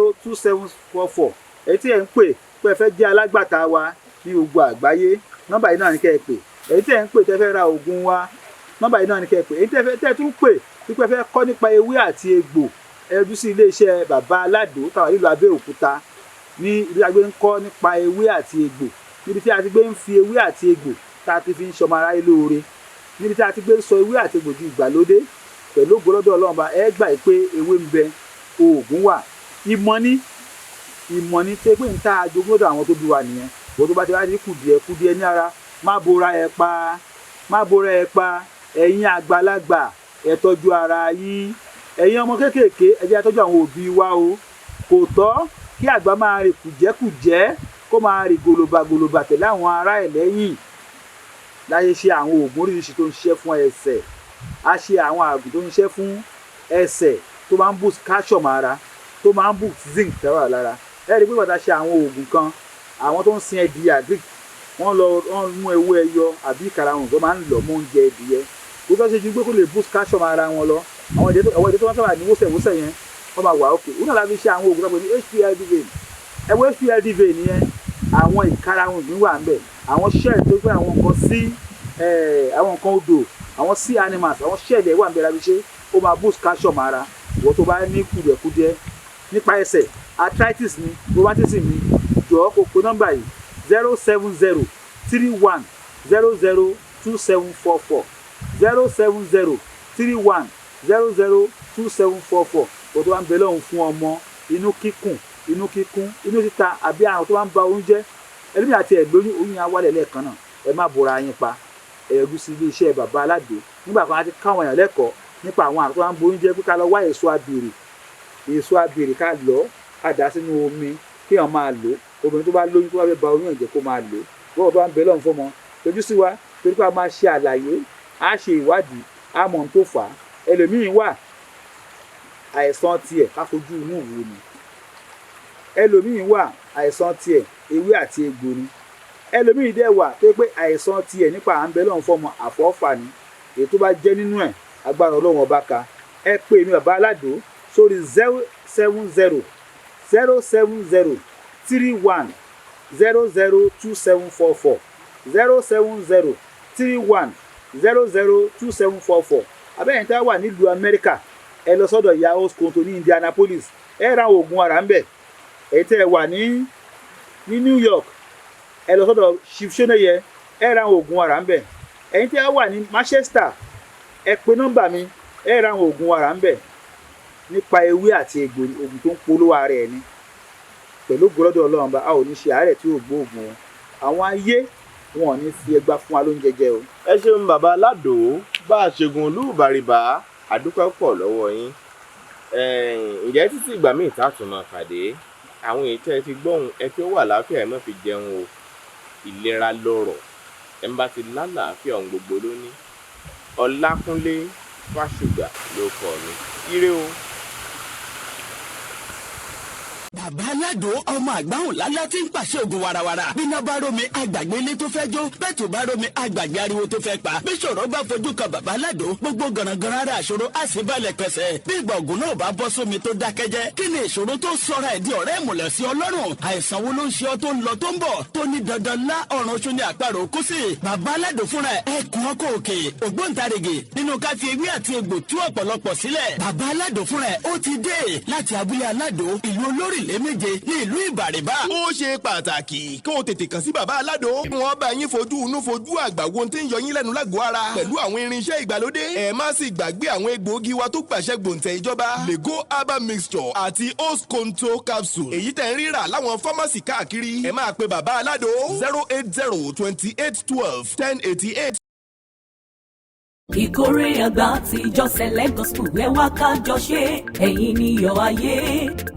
07031002744. Èyí tí ẹ̀ ń pè pé ẹ fẹ́ jẹ́ alágbàtà wa ní gbogbo àgbáyé, nọ́mbà yìí náà ní kẹ́ ẹ pè. Èyí tí ẹ̀ ń pè tẹ́ fẹ́ ra oògùn wa, nọ́mbà yìí náà ní kẹ́ ẹ pè. Èyí tẹ́ fẹ́ tẹ́ tún pè wípé ẹ fẹ́ kọ́ nípa ewé àti egbò, ẹ yọjú sí iléeṣẹ́ Bàbá Aládò táwa nílùú Abẹ́òkúta, ní ibi tí a gbé ń kọ́ nípa ewé àti egbò, níbi tí a ti gbé ń fi ewé àti egbò tá a ti fi ń ṣọmọ aráyé lóore, níbi tí a ti gbé ń sọ ewé àti egbò di ìgbàlódé. Pẹ̀lú ògo lọ́dọ̀ Ọlọ́run bá ẹ gbà pé ewé ń bẹ, Oògùn wà. Ìmọ̀ ní, ìmọ̀ ní tẹ́ pé ń tá àjogún lọ́dọ̀ àwọn tó bí wa nìyẹn. Bó tó bá ti wá ní kùdìẹ̀ kùdìẹ̀ ní ara, má bora ẹ pa, má bora ẹ pa. Ẹ̀yin àgbàlagbà, ẹ tọ́jú ara yín. Ẹ̀yin ọmọ kéékèèké, ẹ jẹ́ á tọ́jú àwọn òbí wa o. Kò tọ́ kí àgbà máa rìn kùjẹ́kùjẹ́, kó máa rìn gòlòbàgòlòbà tẹ̀lé àwọn ará ẹ̀ lẹ́yìn. Láyé ṣe àwọn oògùn oríṣiríṣi tó ń ṣiṣẹ́ fún ẹsẹ̀, a ṣe àwọn àgùn tó ń ṣiṣẹ́ fún ẹsẹ̀, tó máa ń boost calcium ara, tó máa ń boost zinc tẹ́wà lára. Ẹ rí i pé bàtà ṣe àwọn oògùn kan, àwọn tó ń sin ẹdìyẹ agric, wọ́n lọ, wọ́n mú ewé ẹyọ àbí ìkarahun tó máa ń lọ mọ́ oúnjẹ ẹdìyẹ. Kó tó ṣe ju pé kó lè boost calcium ara wọn lọ. Àwọn ìdè tó wọ́n sábà ní wọ́sẹ̀wọ́sẹ̀ yẹn, wọ́n máa wà ókè. Òun náà la fi ṣe àwọn oògùn tó pè ní HPLD vein. Ẹ wo HPLD vein yẹn, àwọn ìkarahun ìgbín wà ń bẹ̀, àwọn shell tó pé àwọn nǹkan sí, àwọn nǹkan odò, àwọn sea animals, àwọn shell ẹ̀ wà ń bẹ̀ la fi ṣe. Ó máa boost calcium ara. Ìwọ tó bá ní kùdìẹ̀kudiẹ nípa ẹsẹ̀, arthritis ni, rheumatism ni, jọ̀ọ́ kó pe nọ́mbà yìí: 07031002744, 07031002744. Ìwọ tó bá ń bẹ lọ́hùn fún ọmọ, inú kíkùn, inú kíkún, inú títa, àbí àrùn tó bá ń ba oúnjẹ ẹlẹ́mìí àti ẹ̀ lóyún, oyún yẹn á wálẹ̀ lẹ́ẹ̀kan náà. Ẹ má bora yín pa. Ẹ yọjú sí ilé iṣẹ́ Bàbá Aládò. Nígbà kan, a ti káwọn èèyàn lẹ́kọ̀ọ́ nípa àwọn àrùn tó bá ń bo oúnjẹ, pé ká lọ wá èso abèrè, èso abèrè, ká lọ, ká dà sínú omi, kí èèyàn máa lò. Obìnrin tó bá lóyún, tó bá fẹ́ ba oyún ẹ̀jẹ̀, kó máa lò. Bọ́ọ̀ tó bá ń bẹ lọ́hùn fọ́mọ, yọjú sí wa, torí pé a máa ṣe àlàyé, á ṣe ìwádìí, á mọ ohun tó fà á. Ẹlòmíín wà, àìsàn tiẹ̀, ká fojú inú wò ni. Ẹlòmíín wà, àìsàn tiẹ̀, ewé àti egbò ni. Ẹlòmíín dẹ̀ wà tó yẹ pé àìsàn tiẹ̀ nípa à ń bẹ lọ́hùn fọ́mọ, àfọ́fà ni. Èyí tó bá jẹ́ nínú ẹ̀, agbára Ọlọ́run Ọba ka. Ẹ pè mí, Bàbá Aládò, sórí 070 07031002744, 07031002744. Abẹ́yẹn tá a wà nílùú Amẹ́ríkà, ẹ lọ sọ́dọ̀ Yahoo Skonto ní Indianapolis, ẹ ra oògùn ara ń bẹ̀. Èyí tẹ́ ẹ wà ní New York, ẹ lọ sọ́dọ̀ Chief Soneye, ẹ ra oògùn ara ń bẹ̀. Ẹ̀yin tẹ́ ẹ wà ní Manchester, ẹ pe nọ́mbà mi, ẹ ra oògùn ara ń bẹ̀. Nípa ewé àti egbò, oògùn tó ń polówó ara ẹ̀ ni. Pẹ̀lú gbọ́dọ̀ Ọlọ́run bá, a ò ní ṣe àárẹ̀ tí ò gbóògùn o. Àwọn ayé wọn ò ní fi ẹgbà fún wa lóúnjẹ jẹ o. Ẹ ṣeun, Bàbá Aládò, bá a ṣègùn olúbàrìbà. Àdúpẹ́ pọ̀ lọ́wọ́ yín. Ǹjẹ́ títí ìgbà míì tá a tún máa pàdé, àwọn èyí tẹ́ ẹ ti gbọ́hùn, ẹ fi ó wà láàfíà, ẹ má fi jẹun o. Ìlera lọ́rọ̀. Ẹ ń bá ti lálàáfíà, ohun gbogbo ló ní. Ọlákúnlé Fásùgbà ló kọ mi. Ire o. Bàbá Aládò, ọmọ àgbáhùn lálá tí ń pàṣẹ ògùn warawara. Bíná bá rómi, àgbàgbé ilé tó fẹ́ jó. Bẹ́ẹ̀ tó bá rómi, àgbàgbé ariwo tó fẹ́ pa. Bí ṣòro bá fojú kan Bàbá Aládò, gbogbo gànàgànà ara àṣòro á sì balẹ̀ pẹ̀sẹ̀. Bí ìgbà ògùn náà bá bọ́ sómi tó dákẹ́jẹ́, kí ni ìṣòro tó sọra ẹ̀ di ọ̀rẹ́ ìmùlẹ̀ sí Ọlọ́run? Àìsàn wo ló ń ṣe ọ́ tó ń lọ tó ń bọ̀, tó ní dandan lá ọ̀run oṣù ní àparò kú sí? Bàbá Aládò fúnra ẹ̀, ẹkùn ọkọ̀ òkè, ògbóǹtarìgì nínú ká fi ewé àti egbò tú ọ̀pọ̀lọpọ̀ sílẹ̀. Bàbá Aládò fúnra ẹ̀, ó ti dé láti abúlé Aládò, ìlú olórílẹ̀ méje ní ìlú Ìbàrìbà. Ó ṣe pàtàkì kó o tètè kàn sí Bàbá Aládò. Wọ́n bá yín fojú inú fojú àgbà wo tí ń yọ yín lẹ́nu lágọ̀ọ́ ara pẹ̀lú àwọn irinṣẹ́ ìgbàlódé. Ẹ má sì gbàgbé àwọn egbòogi wa tó gbàṣẹ gbòǹtẹ̀ ìjọba, Lego herbal mixture àti Osconto capsule, èyí tẹ̀ ń rírà láwọn fámásì káàkiri. Ẹ máa pe Bàbá Aládò 08028121088. Ìkórè àgbà tìjọ Sẹ̀lẹ̀ Gospel, ẹ wá kájọ ṣe. Ẹ̀yin níyọ̀ ayé.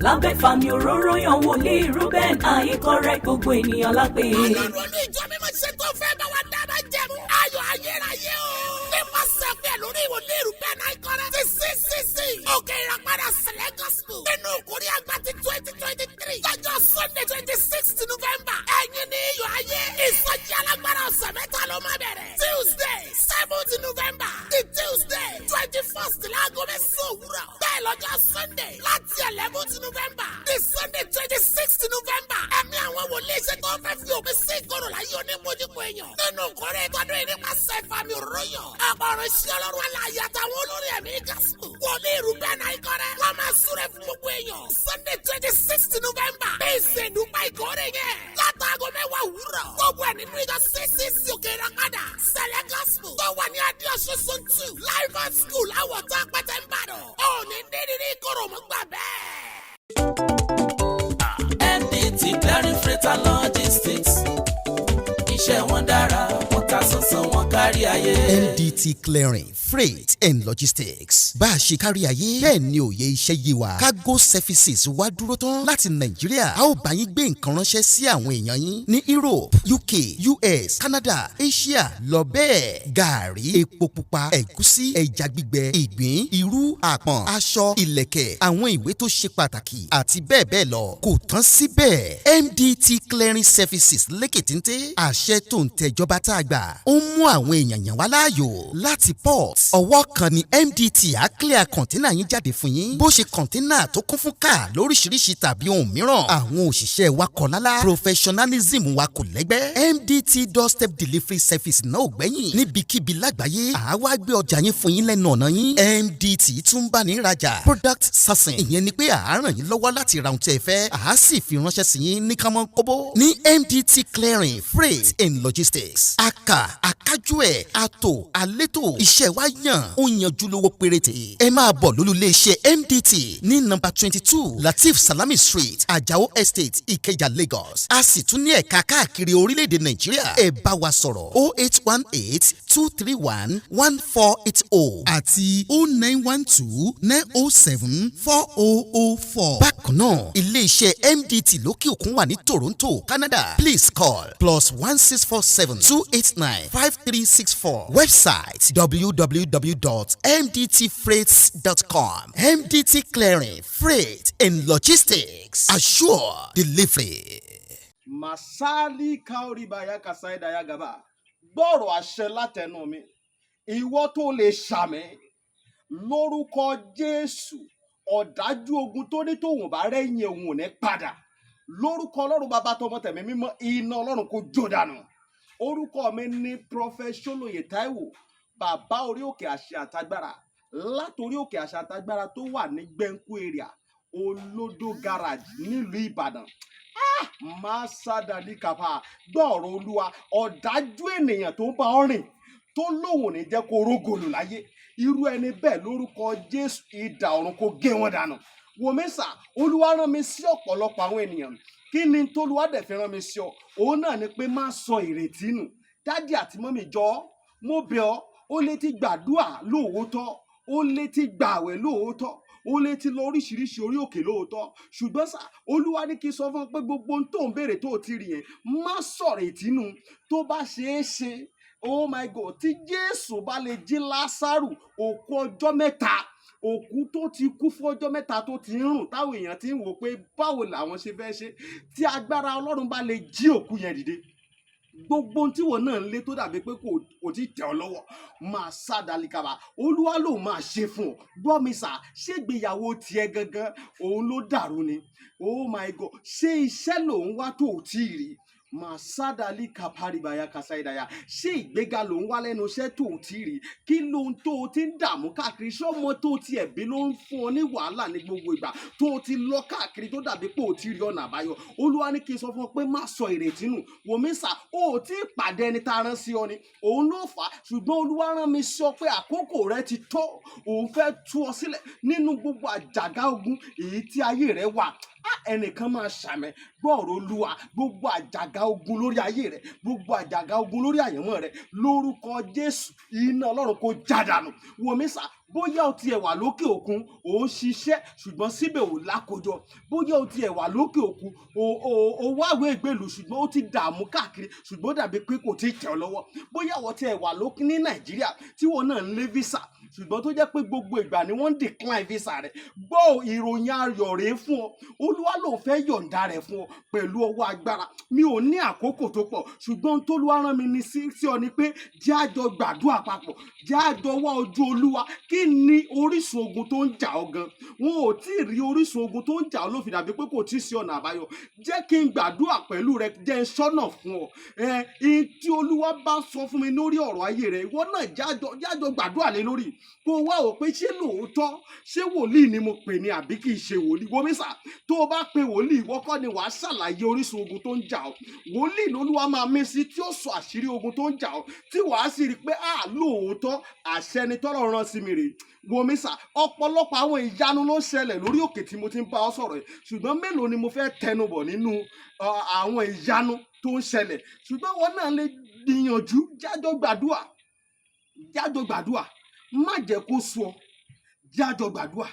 Lábẹ́ fàmì òróró yan wòlíì Ruben Àyíkọ́rẹ́, gbogbo ènìyàn lápè. Ọlọ́run olú ìjọ mímọ́ ṣe tó fẹ́ bá wa dáná jẹ̀mú. Ayọ̀ ayérayé o. Nípasẹ̀ pé lórí ìwòlíì Ruben Àyíkọ́rẹ́ ti CCC Òkè Ìràpadà Sẹ̀lẹ̀ Gospel. Nínú ìkórè àgbà ti 2023. Lọ́jọ́ Sunday 26 November. Ẹ̀yin ní iyọ̀ ayé. Ìsọjí alágbára ọ̀sẹ̀ mẹ́ta ló máa bẹ̀rẹ̀. Tuesday 7 November di Tuesday 21st láago 9 òwúrọ̀. Bẹ́ẹ̀ lọ́jọ́ Sunday láti 11 November di Sunday 26 November. Ẹ̀mí àwọn wòlíì ṣe tó fẹ́ fi òpin sí ìkorò láyé onímọ̀júmọ̀ èèyàn. Nínú ìkórè tọdún yìí, nípasẹ̀ ìfàmì òróró. Ọ̀pọ̀ ọ̀rọ̀ iṣẹ́ Ọlọ́run aláàyè àtàwọn olórí ẹ̀mí gospel. Wòlíì Rúbẹ́n Àìkọ́rẹ́. Wọ́n máa súre fún gbogbo èèyàn. Sunday 26 November. Bí ìsèdúpẹ́ ìkórè yẹn. Látàgọ́ 10 òwúrọ̀. Gbogbo ẹ̀ nínú ìjọ CCC Òkè Ìràpadà Sẹ̀lẹ̀ Gospel. Tó wà ní Adéọ̀sùn Zone 2. Live School, Àwọ̀tán Apẹ̀tẹ̀, Ìbàdàn. Òní ní ìrírí ìkorò mú gbà bẹ́ẹ̀. Iṣẹ́ wọn dára, wọ́n ta sánsán, wọn kárí ayé. MDT Clearing, Freight and Logistics. Bá a ṣe kárí ayé bẹ́ẹ̀ ni òye iṣẹ́ yé wa. Cargo services wá dúró tán láti Nàìjíríà. A ó bá yín gbé nǹkan ránṣẹ́ sí àwọn èèyàn yín ní Europe, UK, US, Canada, Asia lọ bẹ́ẹ̀. Gàárì, epo pupa, ẹ̀gúsí, ẹja gbígbẹ, ìgbín, irú, àpọ̀n, aṣọ, ìlẹ̀kẹ̀, àwọn ìwé tó ṣe pàtàkì àti bẹ́ẹ̀ bẹ́ẹ̀ lọ. Kò tán síbẹ̀, MDT Clearing Services lékè téńté. Àṣẹ tó ń tẹjọba tá a gbà ó ń mú àwọn èèyàn yàn wá láàyò láti port. Ọwọ́ kan ni MDT á clear container yín jáde fún yín, bó ṣe container tó kún fún káà lóríṣiríṣi tàbí ohun mìíràn. Àwọn òṣìṣẹ́ wa kọ̀ lálá, professionalism wa kò lẹ́gbẹ́. MDT doorstep delivery service náà ò gbẹ́yìn. Níbikíbi lágbàáyé, àwa gbé ọjà yín fún yín lẹ́nu ọ̀nà yín. MDT tún bá ní rajà, product sourcing, ìyẹn ni pé àá ràn yín lọ́wọ́ láti ra ohun tí ẹ fẹ́, àá sì fi ránṣẹ́ sí yín ní kánmọ́ kóbó. Ní MDT Clearing, Freight and Logistics, aka akájú ẹ̀ àtò àlétò, iṣẹ́ wa yàn, ó yanjú, lówó péréte. Ẹ máa bọ̀ lólú iléeṣẹ́ MDT ní nọ́mbà 22 Latif Salami Street, Ajao Estate, Ìkẹjà, Lagos. A sì tún ní ẹ̀ka káàkiri orílẹ̀-èdè Nàìjíríà. Ẹ bá wa sọ̀rọ̀ 08182311480 àti 09129074004. Bákan náà, iléeṣẹ́ MDT lókè òkun wà ní Toronto, Canada. Please call +16472895364. Website www.mdtfreights.com. MDT Clearing, Freight and Logistics, assure delivery. Masali kaoribaya kasaidaya gaba. Gbọ́rọ̀ àṣẹ látẹnu mi, ìwọ tó lè ṣàmì lórúkọ Jésù, ọ̀dájú ogun tó ní tóun bá rẹ́yìn òun ò ní padà, lórúkọ Ọlọ́run Bàbá, tọmọ, tẹ̀mí mímọ́, iná Ọlọ́run kò jó dànù. Orúkọ mi ní Prophet Ṣólóyè Táíwò, bàbá orí òkè àṣẹ àtagbára, látòrí òkè àṣẹ àtagbára tó wà ní Gbẹ̀ǹkú area, Olódó Garage, nílùú Ìbàdàn. Máa sádàlí kàfà. Gbọ́ ọ̀rọ̀ Olúwa: ọ̀dájú ènìyàn tó ń bá ọ rìn, tó lóun ò ní jẹ́ kó rógòlù láyé, irú ẹni bẹ́ẹ̀, lórúkọ Jésù, idà ọ̀run kó gé wọn dànù. Wòmísà, Olúwa rán mi sí ọ̀pọ̀lọpọ̀ àwọn ènìyàn. Kí ni tolúwa dẹ̀ fi rán mi sí ọ? Òun náà ni pé má sọ ìrètí nù. Daddy àti mummy, jọ̀ọ́, mo bẹ̀ ọ́. Ó lè ti gbàdúà lóòótọ́, ó lè ti gbààwẹ̀ lóòótọ́, ó lè ti lọ oríṣiríṣi orí òkè lóòótọ́, ṣùgbọ́n sá, Olúwa ní kí n sọ fún ọ pé gbogbo ohun tó ń béèrè tó o ti rí yẹn, má sọ̀rọ̀ ìtínú. Tó bá ṣeé ṣe, oh my God, tí Jésù bá lè jí Lásárù, òkú ọjọ́ mẹ́ta, òkú tó ti kú fún ọjọ́ mẹ́ta, tó ti ń rùn, táwọn èèyàn ti ń wò pé báwo làwọn ṣe fẹ́ ṣe, tí agbára Ọlọ́run bá lè jí òkú yẹn dìde, gbogbo ohun tí wọn náà ń lé tó dàbí pé kò tí tẹ̀ ọ́ lọ́wọ́, máa sá dalikaba, Olúwa ló máa ṣe fún ọ. Gbọ́ mi sà, ṣé ìgbéyàwó tiẹ̀ gangan òun ló dàrú ni? Oh my God, ṣé iṣẹ́ lòun wá tó ò tí ì rí? Màsádàlì kàpárìbàyà kàsáìdàyà. Ṣé ìgbéga ló ń wá lẹ́nu iṣẹ́ tó ò tí ì rí? Kí lóhun tó o ti ń dààmú káàkiri? Ṣọ́mọ tó o ti ẹ̀bí ló ń fún ọ ní wàhálà ní gbogbo ìgbà tó o ti lọ káàkiri, tó dàbí pé o ti rí ọ̀nà àbáyọ? Olúwa ní kí n sọ fún ọ pé má sọ ìrètí nù. Wòmísà, o ò tí ì pàdé ẹni tá a rán sí ọ ni, òun ló fà á. Ṣùgbọ́n Olúwa rán mi sọ pé àkókò rẹ ti tó. Òun fẹ́ tú ọ sílẹ̀ nínú gbogbo àjàgà ogun èyí tí ayé rẹ wà. Ẹnìkan máa ṣàmẹ. Gbọ́ọ̀rọ̀ Olúwa: gbogbo àjàgà ogun lórí ayé rẹ, gbogbo àjàgà ogun lórí àyànmọ́ rẹ, lórúkọ Jésù, iná Ọlọ́run kò já dànù. Wòmísà, bóyá o tiẹ̀ wà lókè òkun, ò ń ṣiṣẹ́, ṣùgbọ́n síbẹ̀ ò lákòjọ. Bóyá o tiẹ̀ wà lókè òkun, o wáwé ìgbèlú, ṣùgbọ́n ó ti dààmú káàkiri, ṣùgbọ́n ó dàbí pé kò tí ì tẹ̀ ọ́ lọ́wọ́. Bóyá wọ́n tiẹ̀ wà lókè ní Nàìjíríà tí wọ́n náà ń lé visa, ṣùgbọ́n tó jẹ́ pé gbogbo ìgbà ni wọ́n ń decline visa rẹ̀, gbọ́ ìròyìn ayọ̀ rèé fún ọ: Olúwa ló fẹ́ yọ̀ǹda rẹ̀ fún ọ pẹ̀lú ọwọ́ agbára. Mi ò ní àkókò tó pọ̀, ṣùgbọ́n tólúwa rán mi ní sí ọ ni pé jẹ́ àjọ gbàdúrà papọ̀, jẹ́ àjọ wá ojú Olúwa. Kí ni orísun ogun tó ń jà ọ́ gan? Wọn ò tí ì rí orísun ogun tó ń jà ọ́ ló fi dàbí pé kò tí ì sí ọ̀nà àbáyọ. Jẹ́ kí n gbàdúrà pẹ̀lú rẹ, jẹ́ n sọ́nà fún ọ. Ẹ ẹ tí Olúwa bá sọ fún mi lórí ọ̀rọ̀ ayé rẹ, ìwọ náà jájọ gbàdúrà lé lórí, kó o wá wò pé ṣé lóòótọ́, ṣé wòlíì ni mo pè ní àbí kì í ṣe wòlíì. Wòmísà, tó o bá pe wòlíì, ìwọ kọ́ ni wàá ṣàlàyé orísun ogun tó ń jà ọ́. Wòlíì lolúwa máa mí sí tí ó sọ àṣírí ogun tó ń jà ọ́, tí wàá sì rí i pé à lóòótọ́, àṣẹ ni tọ́lọ̀ rán sí mi rèé. Wòmísà, ọ̀pọ̀lọpọ̀ àwọn ìyanu ló ń ṣẹlẹ̀ lórí òkè tí mo ti ń bá ọ sọ̀rọ̀ yìí, ṣùgbọ́n mélòó ni mo fẹ́ tẹnubọ̀ nínú àwọn ìyanu tó ń ṣẹlẹ̀? Ṣùgbọ́n wọn náà lè gbìyànjú, jájọ gbàdúà, jájọ gbàdúà. Má jẹ́ kó sú ọ, jájọ gbàdúà.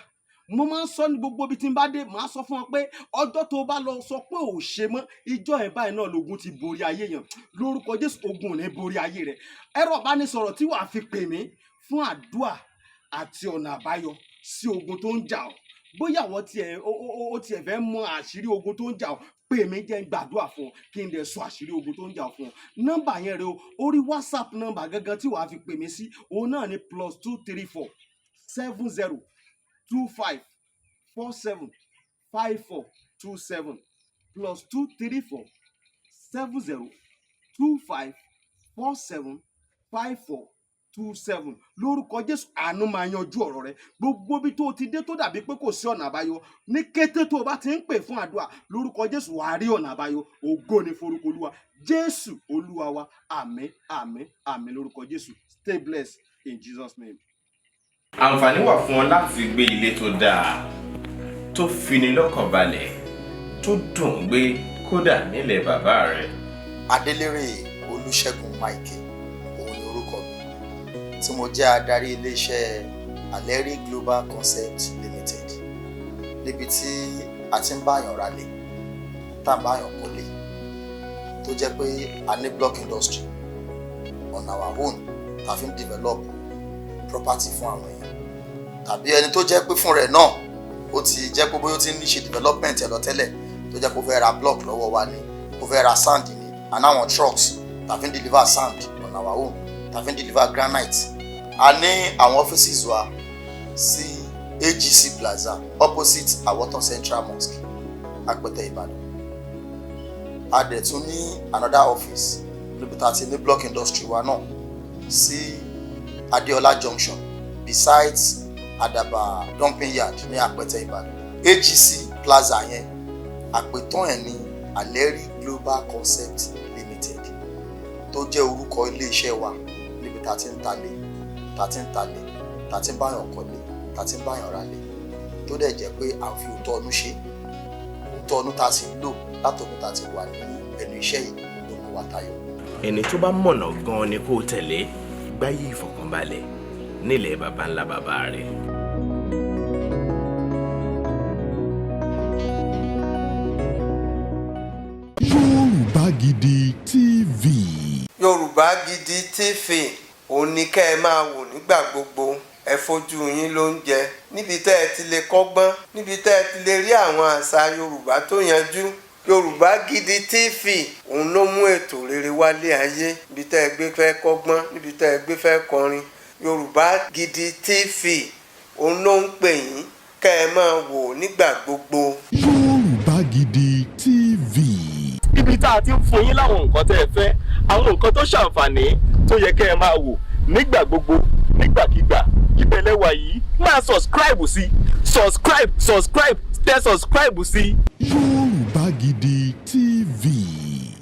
Mo máa ń sọ ní gbogbo ibi tí n bá dé, màá sọ fún ọ pé ọjọ́ tó o bá lọ sọ pé ò ṣe mọ́, ìjọ ẹ̀ báyìí náà lógun ti borí ayé yẹn. Lórúkọ Jésù, ogun ò ní borí ayé rẹ. Ẹ̀rọ ìbánisọ̀rọ̀ tí wàá fi pè mí fún àdúà àti ọ̀nà àbáyọ sí ogun tó ń jà ọ́, bóyá àwọn tiẹ̀ ó tiẹ̀ fẹ́ mọ àṣírí ogun tó ń jà ọ́, pè mí, jẹ́ n gbàdúrà fún ọ, kí n dẹ̀ sọ àṣírí ogun tó ń jà ọ́ fún ọ. Nọ́mbà yẹn rẹ o, orí WhatsApp nọ́mbà gangan tí wàá fi pè mí sí, òun náà ni +234 70 25 47 54 27, +234 70 25 47 54 27. Lórúkọ Jésù, àánú máa yanjú ọ̀rọ̀ rẹ. Gbogbo ibi tó o ti dé tó dàbí pé kò sí ọ̀nà àbáyọ, ní kété tó o bá ti ń pè fún àdúrà, lórúkọ Jésù, wàá rí ọ̀nà àbáyọ. Ògo ni forúkọ Olúwa. Jésù Olúwa wa. Àmín, àmín, àmín lórúkọ Jésù. Stay blessed in Jesus' name. Àǹfààní wà fún ọ láti gbé ilé tó dáa, tó fini lọ́kàn balẹ̀, tó dùn gbé, kódà nílẹ̀ bàbá rẹ̀. Adélèrè Olùṣègùn Michael òun ni orúkọ mi, tí mo jẹ́ adarí iléeṣẹ́ Aleri Global Concept Limited, níbi tí a ti ń báyàn ralẹ̀, tá à ń báyàn kọ́lé, tó jẹ́ pé a ní block industry on our own, tá a fi ń develop property fún àwọn èèyàn, tàbí ẹni tó jẹ́ pé fún rẹ̀ náà ó ti jẹ́ pé bóyá ó ti ń ṣe development ẹ̀ lọ tẹ́lẹ̀, tó jẹ́ pé ó fẹ́ ra block lọ́wọ́ wa ni, ó fẹ́ ra sand ni, and àwọn trucks tá a fi ń deliver sand on our own, tá a fi ń deliver granite. A ní àwọn offices wa sí AGC Plaza, opposite Awotan Central Mosque, Apẹtẹ, Ìbàdàn. A dẹ̀ tún ní another office níbi tá a ti ní block industry wa náà sí Adeola Junction, besides Adaba dumping yard ní Apẹtẹ, Ìbàdàn. AGC Plaza yẹn, àpètàn ẹ̀ ní Aleri Global Concept Limited, tó jẹ́ orúkọ iléeṣẹ́ wa, níbi tá a ti ń talé, tá a ti ń talẹ̀, tá a ti ń báyàn kọ́lé, tá a ti ń báyàn ralẹ̀, tó dẹ̀ jẹ́ pé à ń fi òótọ́ ọdún ṣe. Òótọ́ ọdún tá a sì ń lò látọdún tá a ti wà ní ẹnu iṣẹ́ yìí ló mú wa tayọ. Ẹni tó bá mọ̀nà gan-an ni kó tẹ̀lé gbáyé ìfọ̀kànbalẹ̀ nílẹ̀ baba ńlá bàbá rẹ̀. Yorùbá Gidi TV. Yorùbá Gidi TV, òun ni kẹ́ ẹ máa wò nígbà gbogbo. Ẹ fojú yín ló ń jẹ níbi tẹ́ ẹ ti lè kọ́gbọ́n, níbi tẹ́ ẹ ti lè rí àwọn àṣà Yorùbá tó yanjú. Yorùbá Gidi TV, òun ló mú ètò rere wálé ayé, níbi tẹ́ ẹ gbé fẹ́ kọ́gbọ́n, níbi tẹ́ ẹ gbé fẹ́ kọrin. Yorùbá Gidi TV, òun ló ń pè yín kẹ́ ẹ máa wò nígbà gbogbo. Yorùbá Gidi TV. Ibi tá a ti ń fún yín láwọn nǹkan tẹ́ ẹ fẹ́, àwọn nǹkan tó ṣàǹfààní tó yẹ kẹ́ ẹ máa wò nígbà gbogbo, nígbàkigbà, ìbẹ̀lẹ̀ wà yìí. Máa subscribe sí, subscribe, subscribe, tẹ subscribe sí. Yorùbá Gidi.